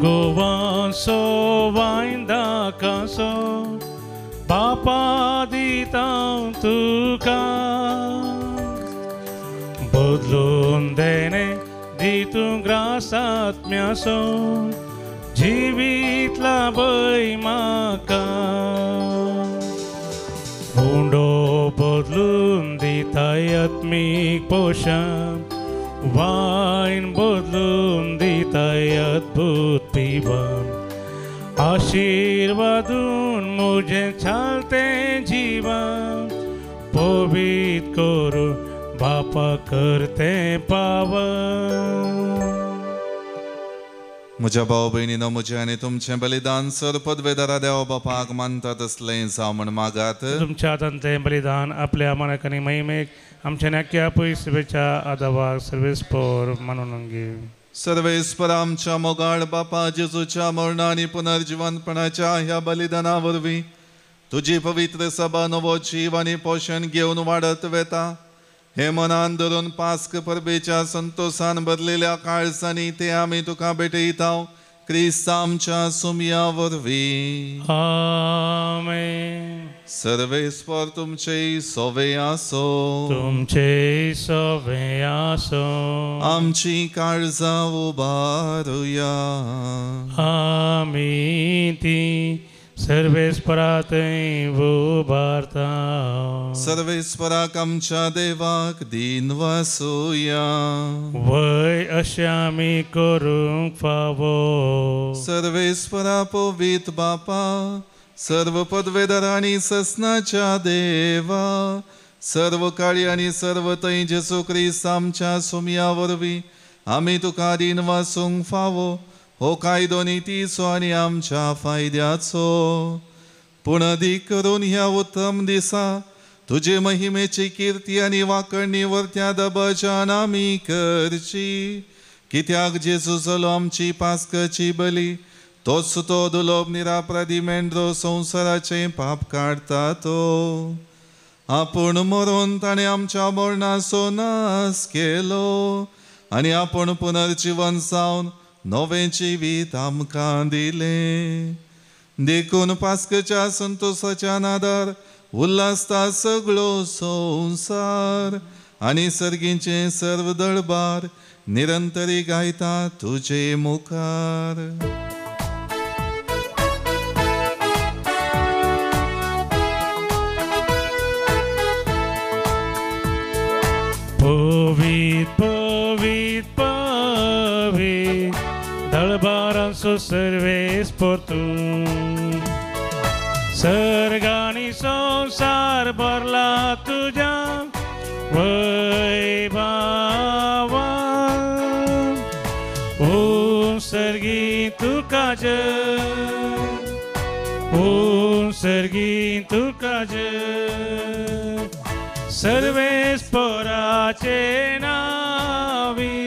B: गोवांसो वायंदाकासो बापा दिता तुका बदलून देणे दी तूं ग्रासात्म्यासो जिवीत लाभय म्हाका. उंडो बदलून दिताय आत्मीक पोशण वायन बदलून दिताय अद्भुत पिवन आशीर्वादून मुझे चालते जीवन पवित करू बापा करते पावन.
A: म्हज्या भाव भयणीनो म्हजें आनी तुमचें बलिदान सर पदवेदारा देवा बापाक मानता तसलें जावं म्हण मागात.
B: तुमच्या हातांतलें बलिदान आपल्या मानक आनी महिमेक आमच्या नाक्या पयसुवेच्या आदावाक सर्वेस्पोर मानून घे.
A: सर्वेस्पर आमच्या मोगाळ बापा जेजूच्या मरणा आनी पुनर्जिवनपणाच्या ह्या बलिदाना वरवीं तुजी पवित्र सभा नवो जीव आनी पोशण घेवन वाडत वेता. हे मनान धरून पास्क परबेच्या संतोसान भरलेल्या काळजांनी ते आमी तुका भेटयता क्रिस्त आमच्या सुमया वरवीं.
B: आमेन.
A: सर्वेस्पर तुमचे सोवे आसो.
B: तुमचे सोवे आसो.
A: आमची काळजां उबारुया.
B: आमी ती सर्वेस्परातय उबारता.
A: सर्वेस्पराक आमच्या देवाक दीन वासुया.
B: वय अशें आमी करूंक फावो.
A: सर्वेस्परा पवीत बापा सर्व पदवेदार आनी ससनाच्या देवा सर्व काळी आनी सर्व थंय जेजू क्रिस्त आमच्या सुमया वरवीं आमी तुका दीन वासूंक फावो. हो कायदो नितीचो आनी आमच्या फायद्याचो. पूण अदीक करून ह्या उत्तम दिसा तुजे महिमेची किर्ती आनी वाकडणी वरत्या दबाज्यान आमी करची. कित्याक जेजू जालो आमची पास्काची बली तोच तो दुलोब निरापराधी मेंढरो संवसाराचें पाप काडटा तो. आपूण मरून ताणें आमच्या मरणाचो नाश केलो आनी आपूण पुनर्जिवन जावन नवें जिवीत आमकां दिलें. देखून पास्काच्या संतोसाच्या नादार उल्हासता सगळो संवसार आनी सर्गींचें सर्व दळबार निरंतरी गायता तुजे मुखार.
B: पवीत पवीत पवीत दळबारांचो सर्वेस्पर तूं सर्गानी संवसार भरला तुज्या वैभावान. ओ सर्गी तुका जय, ओ सर्गी तुका जय, सर्वेस्पराचे नावी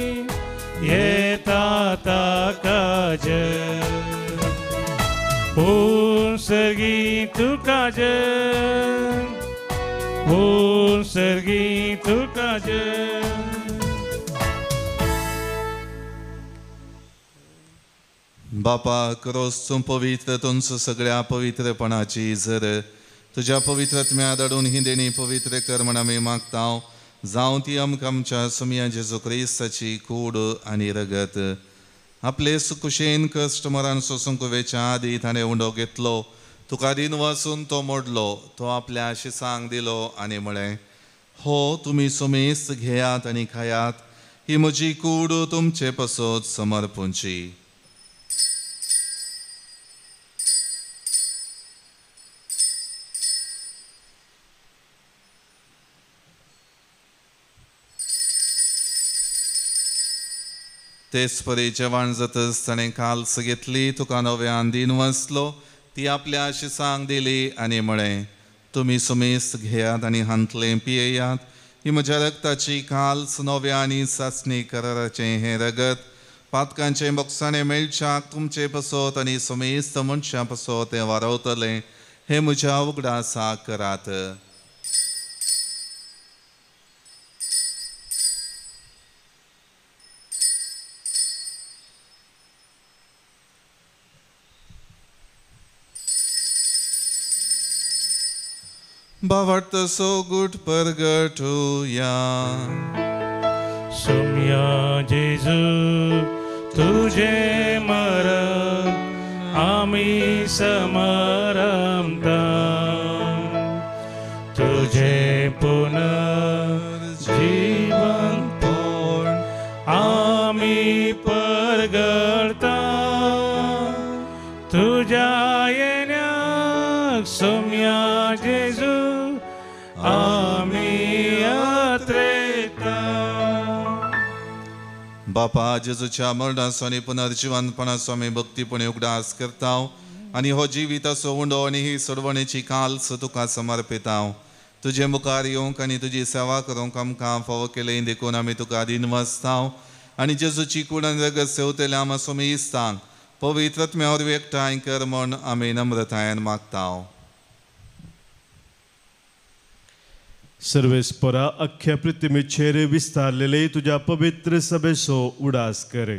B: येता ताका जय. ओ सर्गी तुका जय, ओ सर्गी तुका जय.
A: बापा क्रोस तूं पवित्र, तुमचो सगळ्या पवित्रपणाची जर तुज्या पवित्रत्म्या धाडून ही देणी पवित्र कर म्हण आमी मागता. जावं ती आमकां आमच्या सुमया जेजू क्रिस्ताची कूड आनी रगत. आपले कुशेन कश्ट मरण सोसूंक वेच्या आदी ताणें उंडो घेतलो, तुका दिन वासून तो मोडलो, तो आपल्या शिसांक दिलो आनी म्हळें, हो तुमी समेस्त घेयात आनी खायात, ही म्हजी कूड तुमचे पासत समर्पूंची. तेच परी जेवण जातच ताणें काल्स घेतली, तुका नव्यान दिन वाचलो, ती आपल्या शिसांक दिली आनी म्हळें, तुमी सुमेस्त घेयात आनी हांतलें पियेयात, ही म्हज्या रगताची काल्स नव्या आनी सासणी कराराचें हें रगत पातकांचें बोगसाणें मेळच्याक तुमचे पसत आनी समेस्त मनशां पसत तें वारवतलें, हें म्हज्या उगडासाक करात. भावार्थ सोगूट परगटुया.
B: सोम्या जेजू तुझे मरण आमी समारंभता, तुझे पुनर्जीवन पण आमी परगटता, तुझ्या येण्याक सोम्या जेजू आमी आत्रेता.
A: बापा जेजूच्या मरणाचो आनी पुनर्जिवनपणाचो आमी भक्तीपणी उगडास करता आनी हो जिविताचो उंडो आनी ही सोडवणेची काल्स तुका समर्पिता. तुजे मुखार येवंक आनी तुजी सेवा करूंक आमकां फावो केली देखून आमी तुका दिनवासता आनी जेजूची कूड आनी रगत सेवतल्या आमा स्वामी इस्तांक पवित्र आत्म्या वरवीं एकठांय कर म्हूण आमी नम्रतायेन मागता.
E: सर्वेस्परा अख्ख्या पृथ्वीचेर विस्तारलेले तुज्या पवित्र सभेचो उडास कर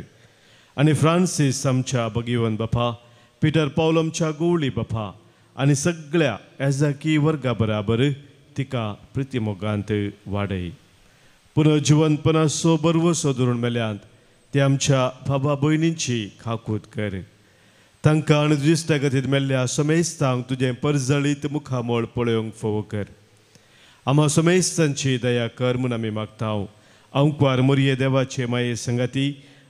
E: आनी फ्रांसीस आमच्या भगिवन बापा, पिटर पावल आमच्या गोवळी बापा आनी सगळ्या एजाकी वर्गा बराबर तिका प्रितीमोगांत वाडय. पुनर्जिवनपणाचो बरवसो धरून मेल्यांत ते आमच्या बाबा भयणींची खाकूत कर. तांकां आनी तुजी इश्टागतींत मेल्ल्या समेस्तांक तुजें परजळीत मुखामळ पळोवंक फावो कर. आम्हा समेस्तांची दया कर म्हूण आमी मागता. अंकवार मोरये देवाचे माये संगाती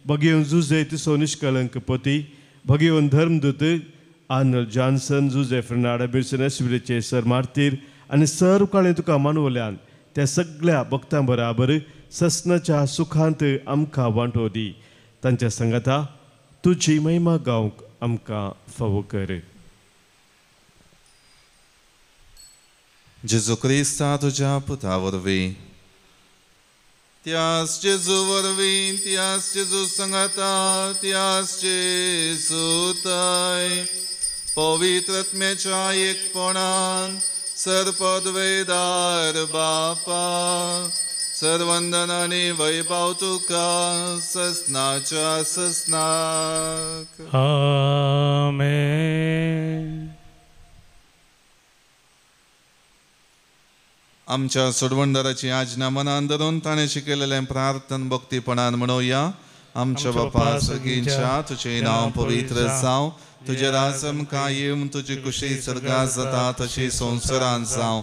E: भगेवन जुजे तिसो निष्कलंक पती, भगेवन धर्मदूत आर्नल्ड जॉन्सन, जुजे फ्रेनाडा बिरसन एसविरेचे सर मार्तीर आनी सर्व काळें तुका मानवल्यान त्या सगळ्या भक्तां बराबर ससनाच्या सुखांत आमकां वांटो दी. तांच्या संगाता तुजी महिमा गावंक आमकां फावो कर.
A: जेजू क्रिस्ता तुज्या पुता वरवीं, त्यास जेजू वरवीं, त्यास जेजू संगाता, त्यास जेजू तय पवित्र आत्म्याच्या एकपणान सर्पद्वेदार बापा सर्वंदन आनी वैभव तुका ससनाच्या ससनाक.
B: आमेन.
A: आमच्या सोडवणदाराची आज्ञा मनान धरून ताणें शिकयलेलें प्रार्थन भक्तीपणान म्हणोया. आमच्या बापा सगींच्या तुजें नांव पवित्र जावं, तुजें राज आमकां येवं, तुजी कुशी सर्गात जाता तशी संवसारांत जावं.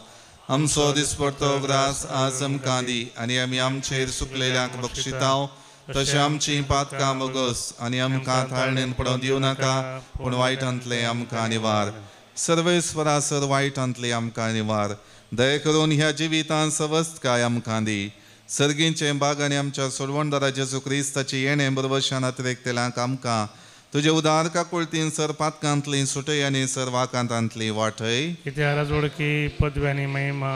A: आमचो दिसपडतो ग्रास आज आमकां दी आनी आमी आमचेर सुकलेल्यांक बक्षिताव तशें आमचीं पातकां मोगस आनी आमकां थाळणेन पडोवंक दिवं नाका, पूण वायटांतलें आमकां निवार. सर्वेस्वरा सर वायटांतलें आमकां निवार. दया करून ह्या जिवितांत सवस्तकाय आमकां दी. सर्गींचे बाग आनी आमच्या सोडवणदारा जेजू क्रिस्ताची येणें बरवशान अतिरेकतेल्यांक आमकां तुजे उदार काकुळतीन सर पातकांतली सुटय आनी सर वाकांतांतली वाटय.
B: कित्याक राजवडकी पदवी आनी महिमा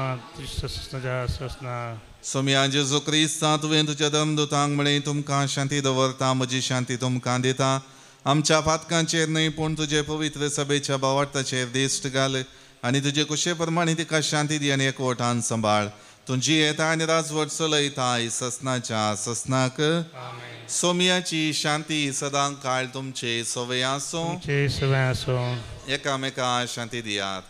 B: ससना.
A: सोम्या जेजू क्रिस्ता तुवें तुज्या धर्मदूतांक म्हळें, तुमकां शांती दवरता, म्हजी शांती तुमकां दिता. आमच्या पातकांचेर न्हय पूण तुजे पवित्र सभेच्या भावार्थाचेर दिश्ट घाल आनी तुजे कुशे प्रमाणे तिका शांती दी आनी एकवटान सांबाळ. तूं जियेता आनी राजवट चलयताय ससनाच्या ससनाक. सोम्याची शांती सदां काळ तुमचे सवय आसूं.
B: तुमचे सवय आसूं.
A: एकामेका शांती दियात.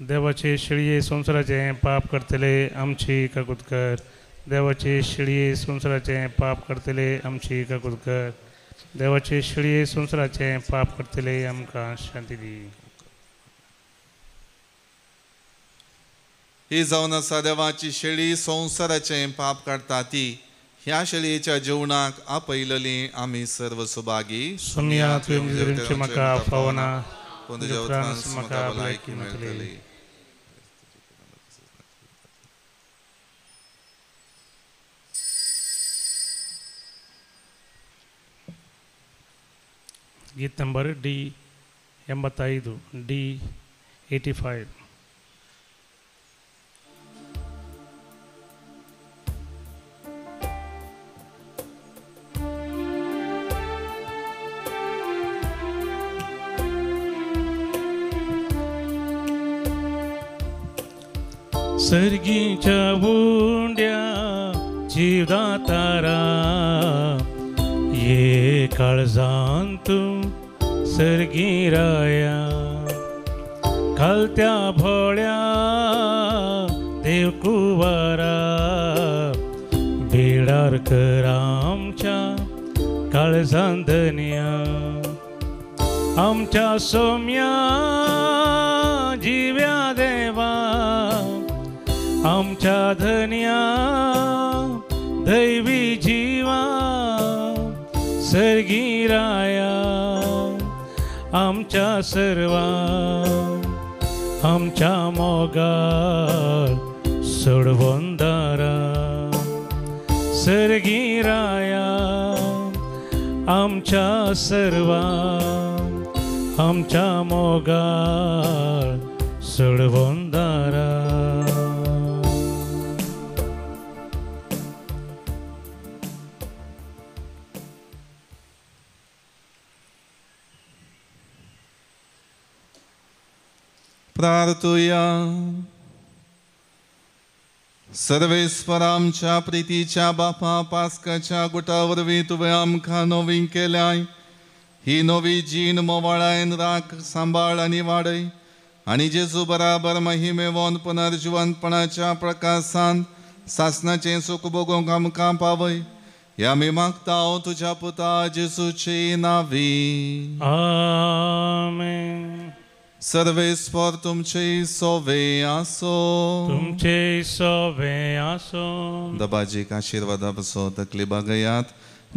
B: देवाचे शिळये संवसाराचें पाप करतले आमची काकूत कर. देवाचे शिळये संवसाराचें पाप करतले आमची काकूत कर. देवाचे शिळये संवसाराचें पाप करतले आमकां शांती दी.
A: ही जावन आसा देवाची शेळी संवसाराचें पाप काडटा ती. ह्या शेळयेच्या जेवणाक आपयलली आमी सर्व सुभागी.
B: सोम्या तुवें म्हाका फावना,
A: पूण तुज्या उतरान म्हाका भलायकी मेळटली.
B: गीत ನಂಬರ್ ಡಿ 85, ಡಿ 85. सर्गीच्या उंड्या जिवदातारा ये काळजान तूं सर्गी राया. खालत्या भोळ्या देवकुवारा बेडार कर आमच्या काळजान धनया. आमच्या सोम्या जिव्या देवा, आमच्या धनया दैवी जीवा सर्गी राया. आमच्या सर्वा आमच्या मोगाळ सोडवंदारा सर्गी राया. आमच्या सर्वा आमच्या मोगाळ सोडवंदारा.
A: प्रार्थुया. सर्वेस्पर आमच्या प्रितीच्या बापा पास्काच्या गुटा वरवीं तुवें आमकां नवी केल्याय. ही नवी जीण मोवाळायन राख सांबाळ आनी वाडय आनी जेजू बराबर महिमेवन पुनर्जिवंतपणाच्या प्रकाशान सासनाचें सूख भोगूंक आमकां पावय. ह्या आमी मागता तुज्या पुता जेजूचे नांवी.
B: आमेन.
A: सर्वेस्पर तुमचे सोवे आसो.
B: तुमचे सोवे आसो.
A: दबाजीक आशिर्वादा बसो तकली बागयात.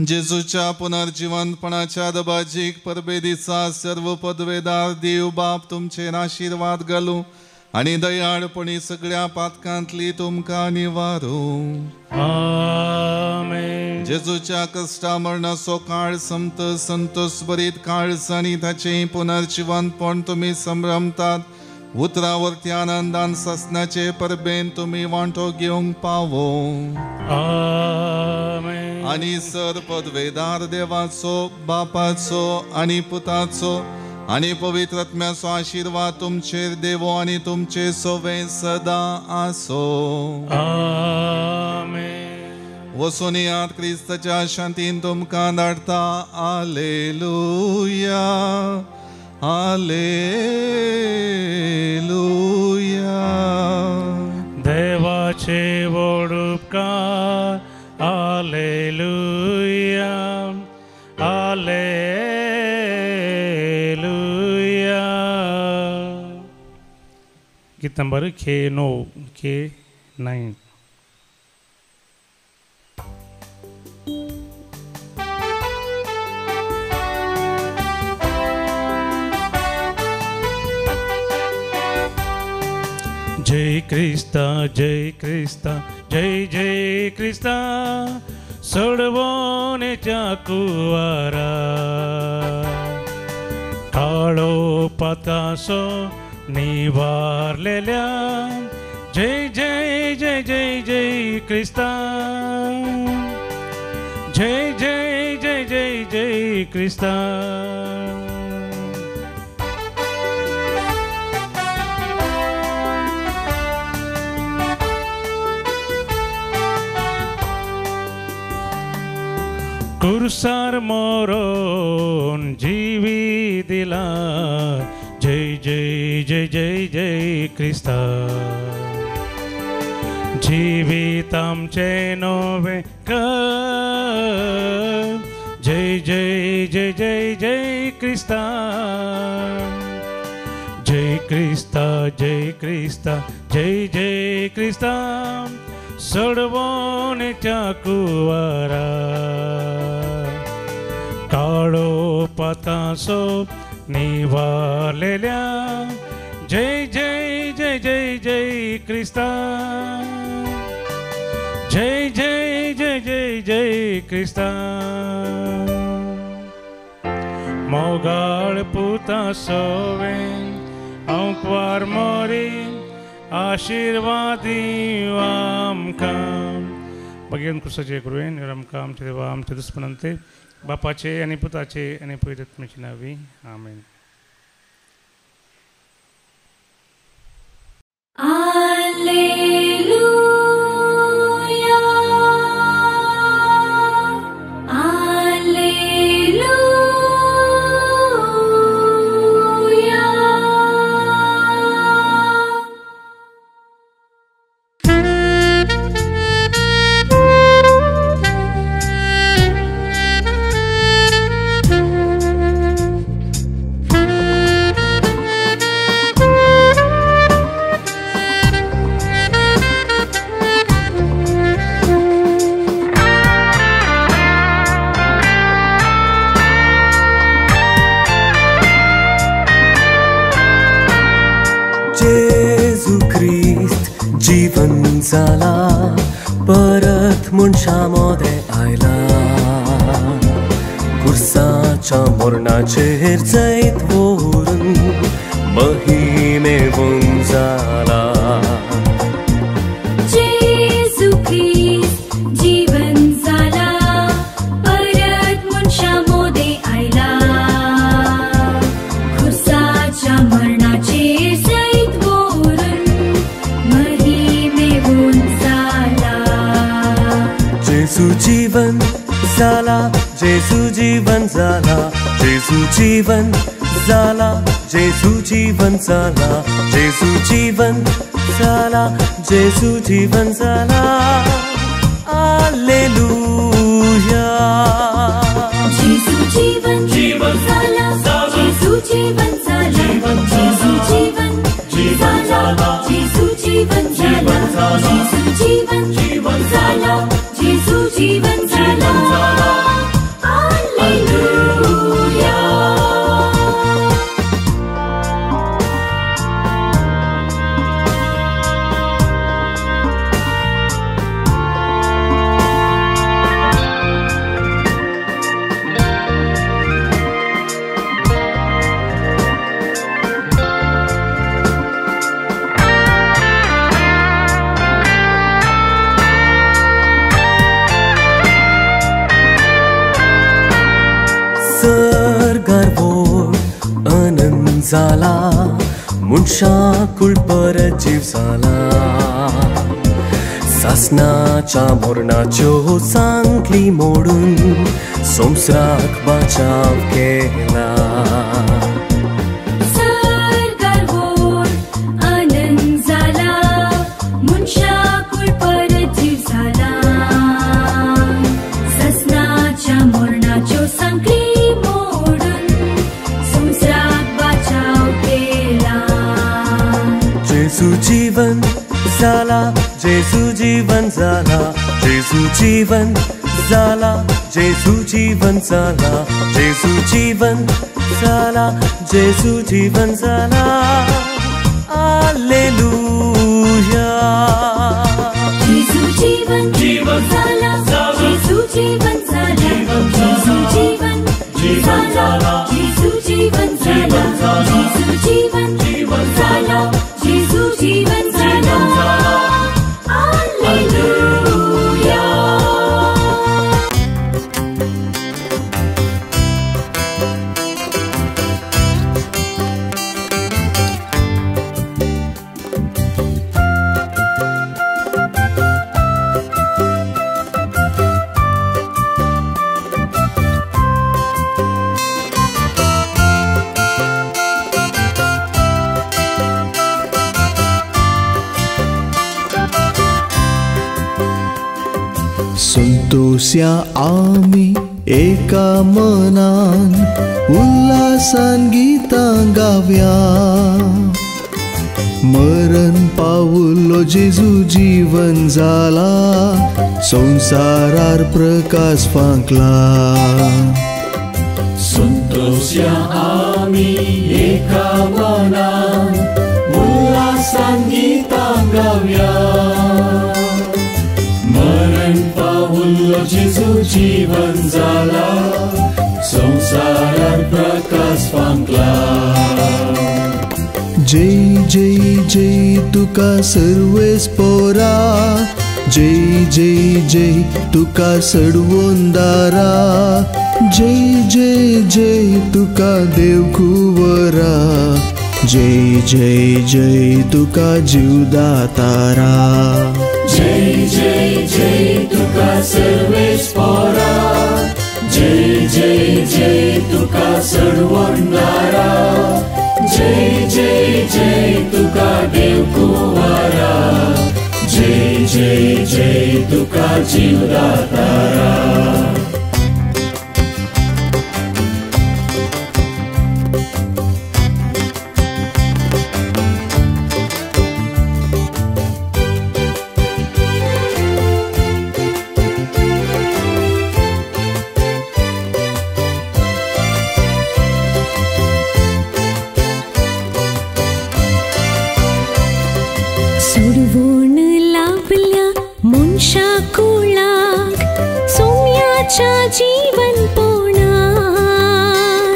A: जेजूच्या पुनर्जिवंतपणाच्या दबाजीक परबे दिसा सर्व पदवेदार देव बाप तुमचेर आशिर्वाद घालूं आनी दयाळपणी सगळ्या पातकांतली तुमकां निवारूं.
B: आमेन.
A: जेजूच्या कश्टा मरणाचो काळ संत संतोष बरीत काळ आनी ताचें पुनर्जिवंतपण तुमी संभ्रमतात. उतरां वरती आनंदान सासनाचे परबेन तुमी वांटो घेवंक पावो.
B: आमेन.
A: आनी सर पदवेदार देवाचो बापाचो आनी पुताचो आनी पवित्र आत्म्याचो आशिर्वाद तुमचेर देवो आनी तुमचे सोवे सदां आसो.
B: आमेन.
A: वचून यात क्रिस्ताच्या शांतीन तुमकां धाडटा. आलेलुया आलेलुया.
B: देवाचे व्हड उपकार. आलेलुया आलेलुया. गीत नंबर के 9, के 9. जय क्रिस्ता जय क्रिस्ता जय जय क्रिस्ता सोडवणेच्या कुवारा. काळो पातासो निवारलेल्या जय जय जय जय जय क्रिस्ता जय जय जय जय जय क्रिस्ता. कुर्सार मोरोन जिवी दिला जय जय जय जय जय क्रिस्ता जिवीत आमचें नवें कर जय जय जय जय जय क्रिस्ता जय क्रिस्ता जय क्रिस्ता जय जय क्रिस्ता सोडवणेच्या कुवारा काळो पातासो निवालेल्या जय जय जय जय जय क्रिस्ता जय जय जय जय जय क्रिस्ता मोगाळ पुता सोवे अंकवार मोरी आशिर्वादी आमकां भगेन क्रिस्ताचे कृपेन आमकां आमचे देवा आमचे दुस्मनांते बापाचे आनी पुताचे आनी पवित्र आत्म्याचे नांवी आमेन.
F: Alleluia, Alleluia.
G: जेजू क्रिस्त जीवन जाला परत मनशा मोदें आयला कुर्साच्या मरणाचेर जैत व्हरून महिमेवून जाला.
F: जेजू क्रिस्त जीवन जाला परत मनशा मोदें आयला खुर्साच्या मरणाचेर जैत व्हरून महिमेवून जाला.
G: जेजू जीवन जाला जेजू जीवन जाला जेजू जीवन जाला जेजू जीवन जाला जेजू जीवन जाला जेजू जीवन जाला. आलेलुया.
F: जेजू जीवन जाला जेजू जीवन जाला जेजू जीवन जाला जेजू जीवन जाला जेजू जीवन जाला जेजू जीवन जाला. आलेलुया.
G: सर्गार व्हड आनंद जाला मनशाकूळ परत जीव जाला सासनाच्या मरणाच्यो सांखळी मोडून संवसाराक बचाव केला.
F: सर्गार व्हड आनंद जाला मनशाकूळ परत जीव जाला सासनाच्या मरणाच्यो सांखळी मोडून संवसाराक बचाव केला.
G: जेजू जीवन जाला जेजू जीवन जाला जेजू जीवन जाला जेजू जीवन जाला जेजू जीवन जाला जेजू जीवन जाला. आलेलुया.
F: जेजू जीवन जाला जेजू जीवन जाला जेजू जीवन जाला जेजू जीवन जाला जेजू जीवन जाला जेजू जीवन जाला. आलेलुया.
H: संतोष्या आमी एका मनान उल्हासान गीतां गावया। मरण पावलो जेजू जीवन जाला संवसारार प्रकाश फांकला।
I: संतोष्या आमी एका मनान उल्हासान गीतां गावया। मरण पावलो जेजू जीवन जाला संवसारार प्रकाश फांकला।
H: जय जय जय तुका सर्वेस पोरा, जय जय जय तुका सडवोंदारा, जय जय जय तुका देव कुंवरा, जय जय जय तुका जीवदातारा।
I: जय जय जय तुका सर्वेस पोरा, जय जय जय तुका सडवोंदारा, जय जय जय तुका देव कुंवरा, जय जय जय तुका जीवदातारा।
F: सोडवण लाभल्या मनशा कुळाक सोम्याच्या जीवन पोणान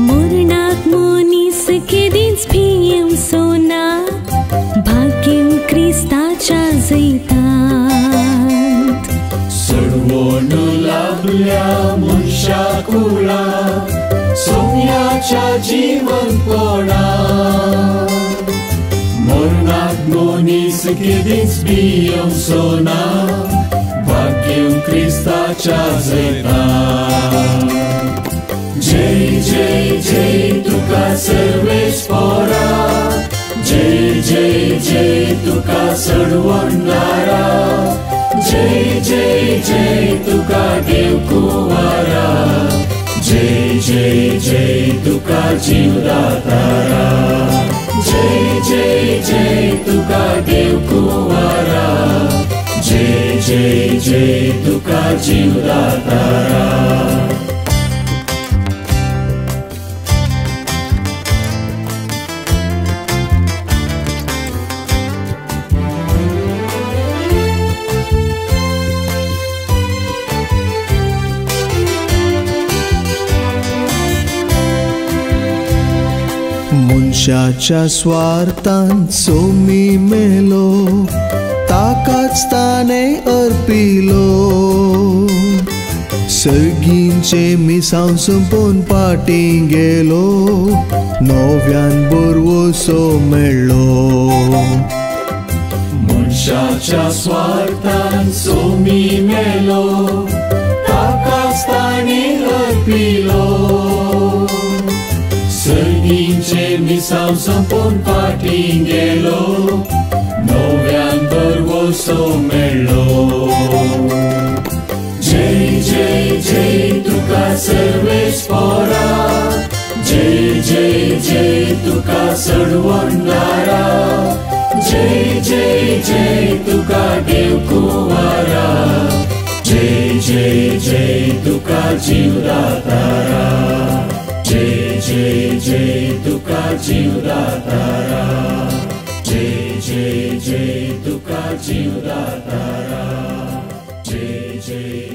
F: मरणाक मनीस केदींच भियेवचो ना भाग्यम क्रिस्ताच्या जैतांत।
I: सोडवण लाभल्या मनशा कुळाक सोम्याच्या जीवन पोणान मरणाक मनीस केदींच भियेवचो ना भाग्यम क्रिस्ताच्या जैतांत। जय जय जय तुका सर्वेस पोरा, जय जय जय तुका सडवणदारा, जय जय जय तुका देव कुंवरा, जय जय जय तुका जीवदातारा। जय जय जय तुका देव कुंवरा, जय जय जय तुका जीवदातारा।
H: मनशाच्या स्वार्थान सोमी मेलो ताकाच ताणें अर्पिलो, सर्गींचे मिसांव सोंपोवन फाटीं गेलो नव्यान बरवसो मेळ्ळो।
I: मनशाच्या स्वार्थान सोमी मेलो ताकाच ताणें अर्पिलो, सर्गींचे मिसांव सोंपोवन फाटीं गेलो नव्यान बरवसो मेळ्ळो। जय जय जय तुका सर्वेस पोरा, जय जय जय तुका सडवणदारा, जय जय जय तुका देव कुंवरा, जय जय जय तुका जीवदातारा। जय जय जय तुका जीवदातारा, जय जय जय तुका जीवदातारा।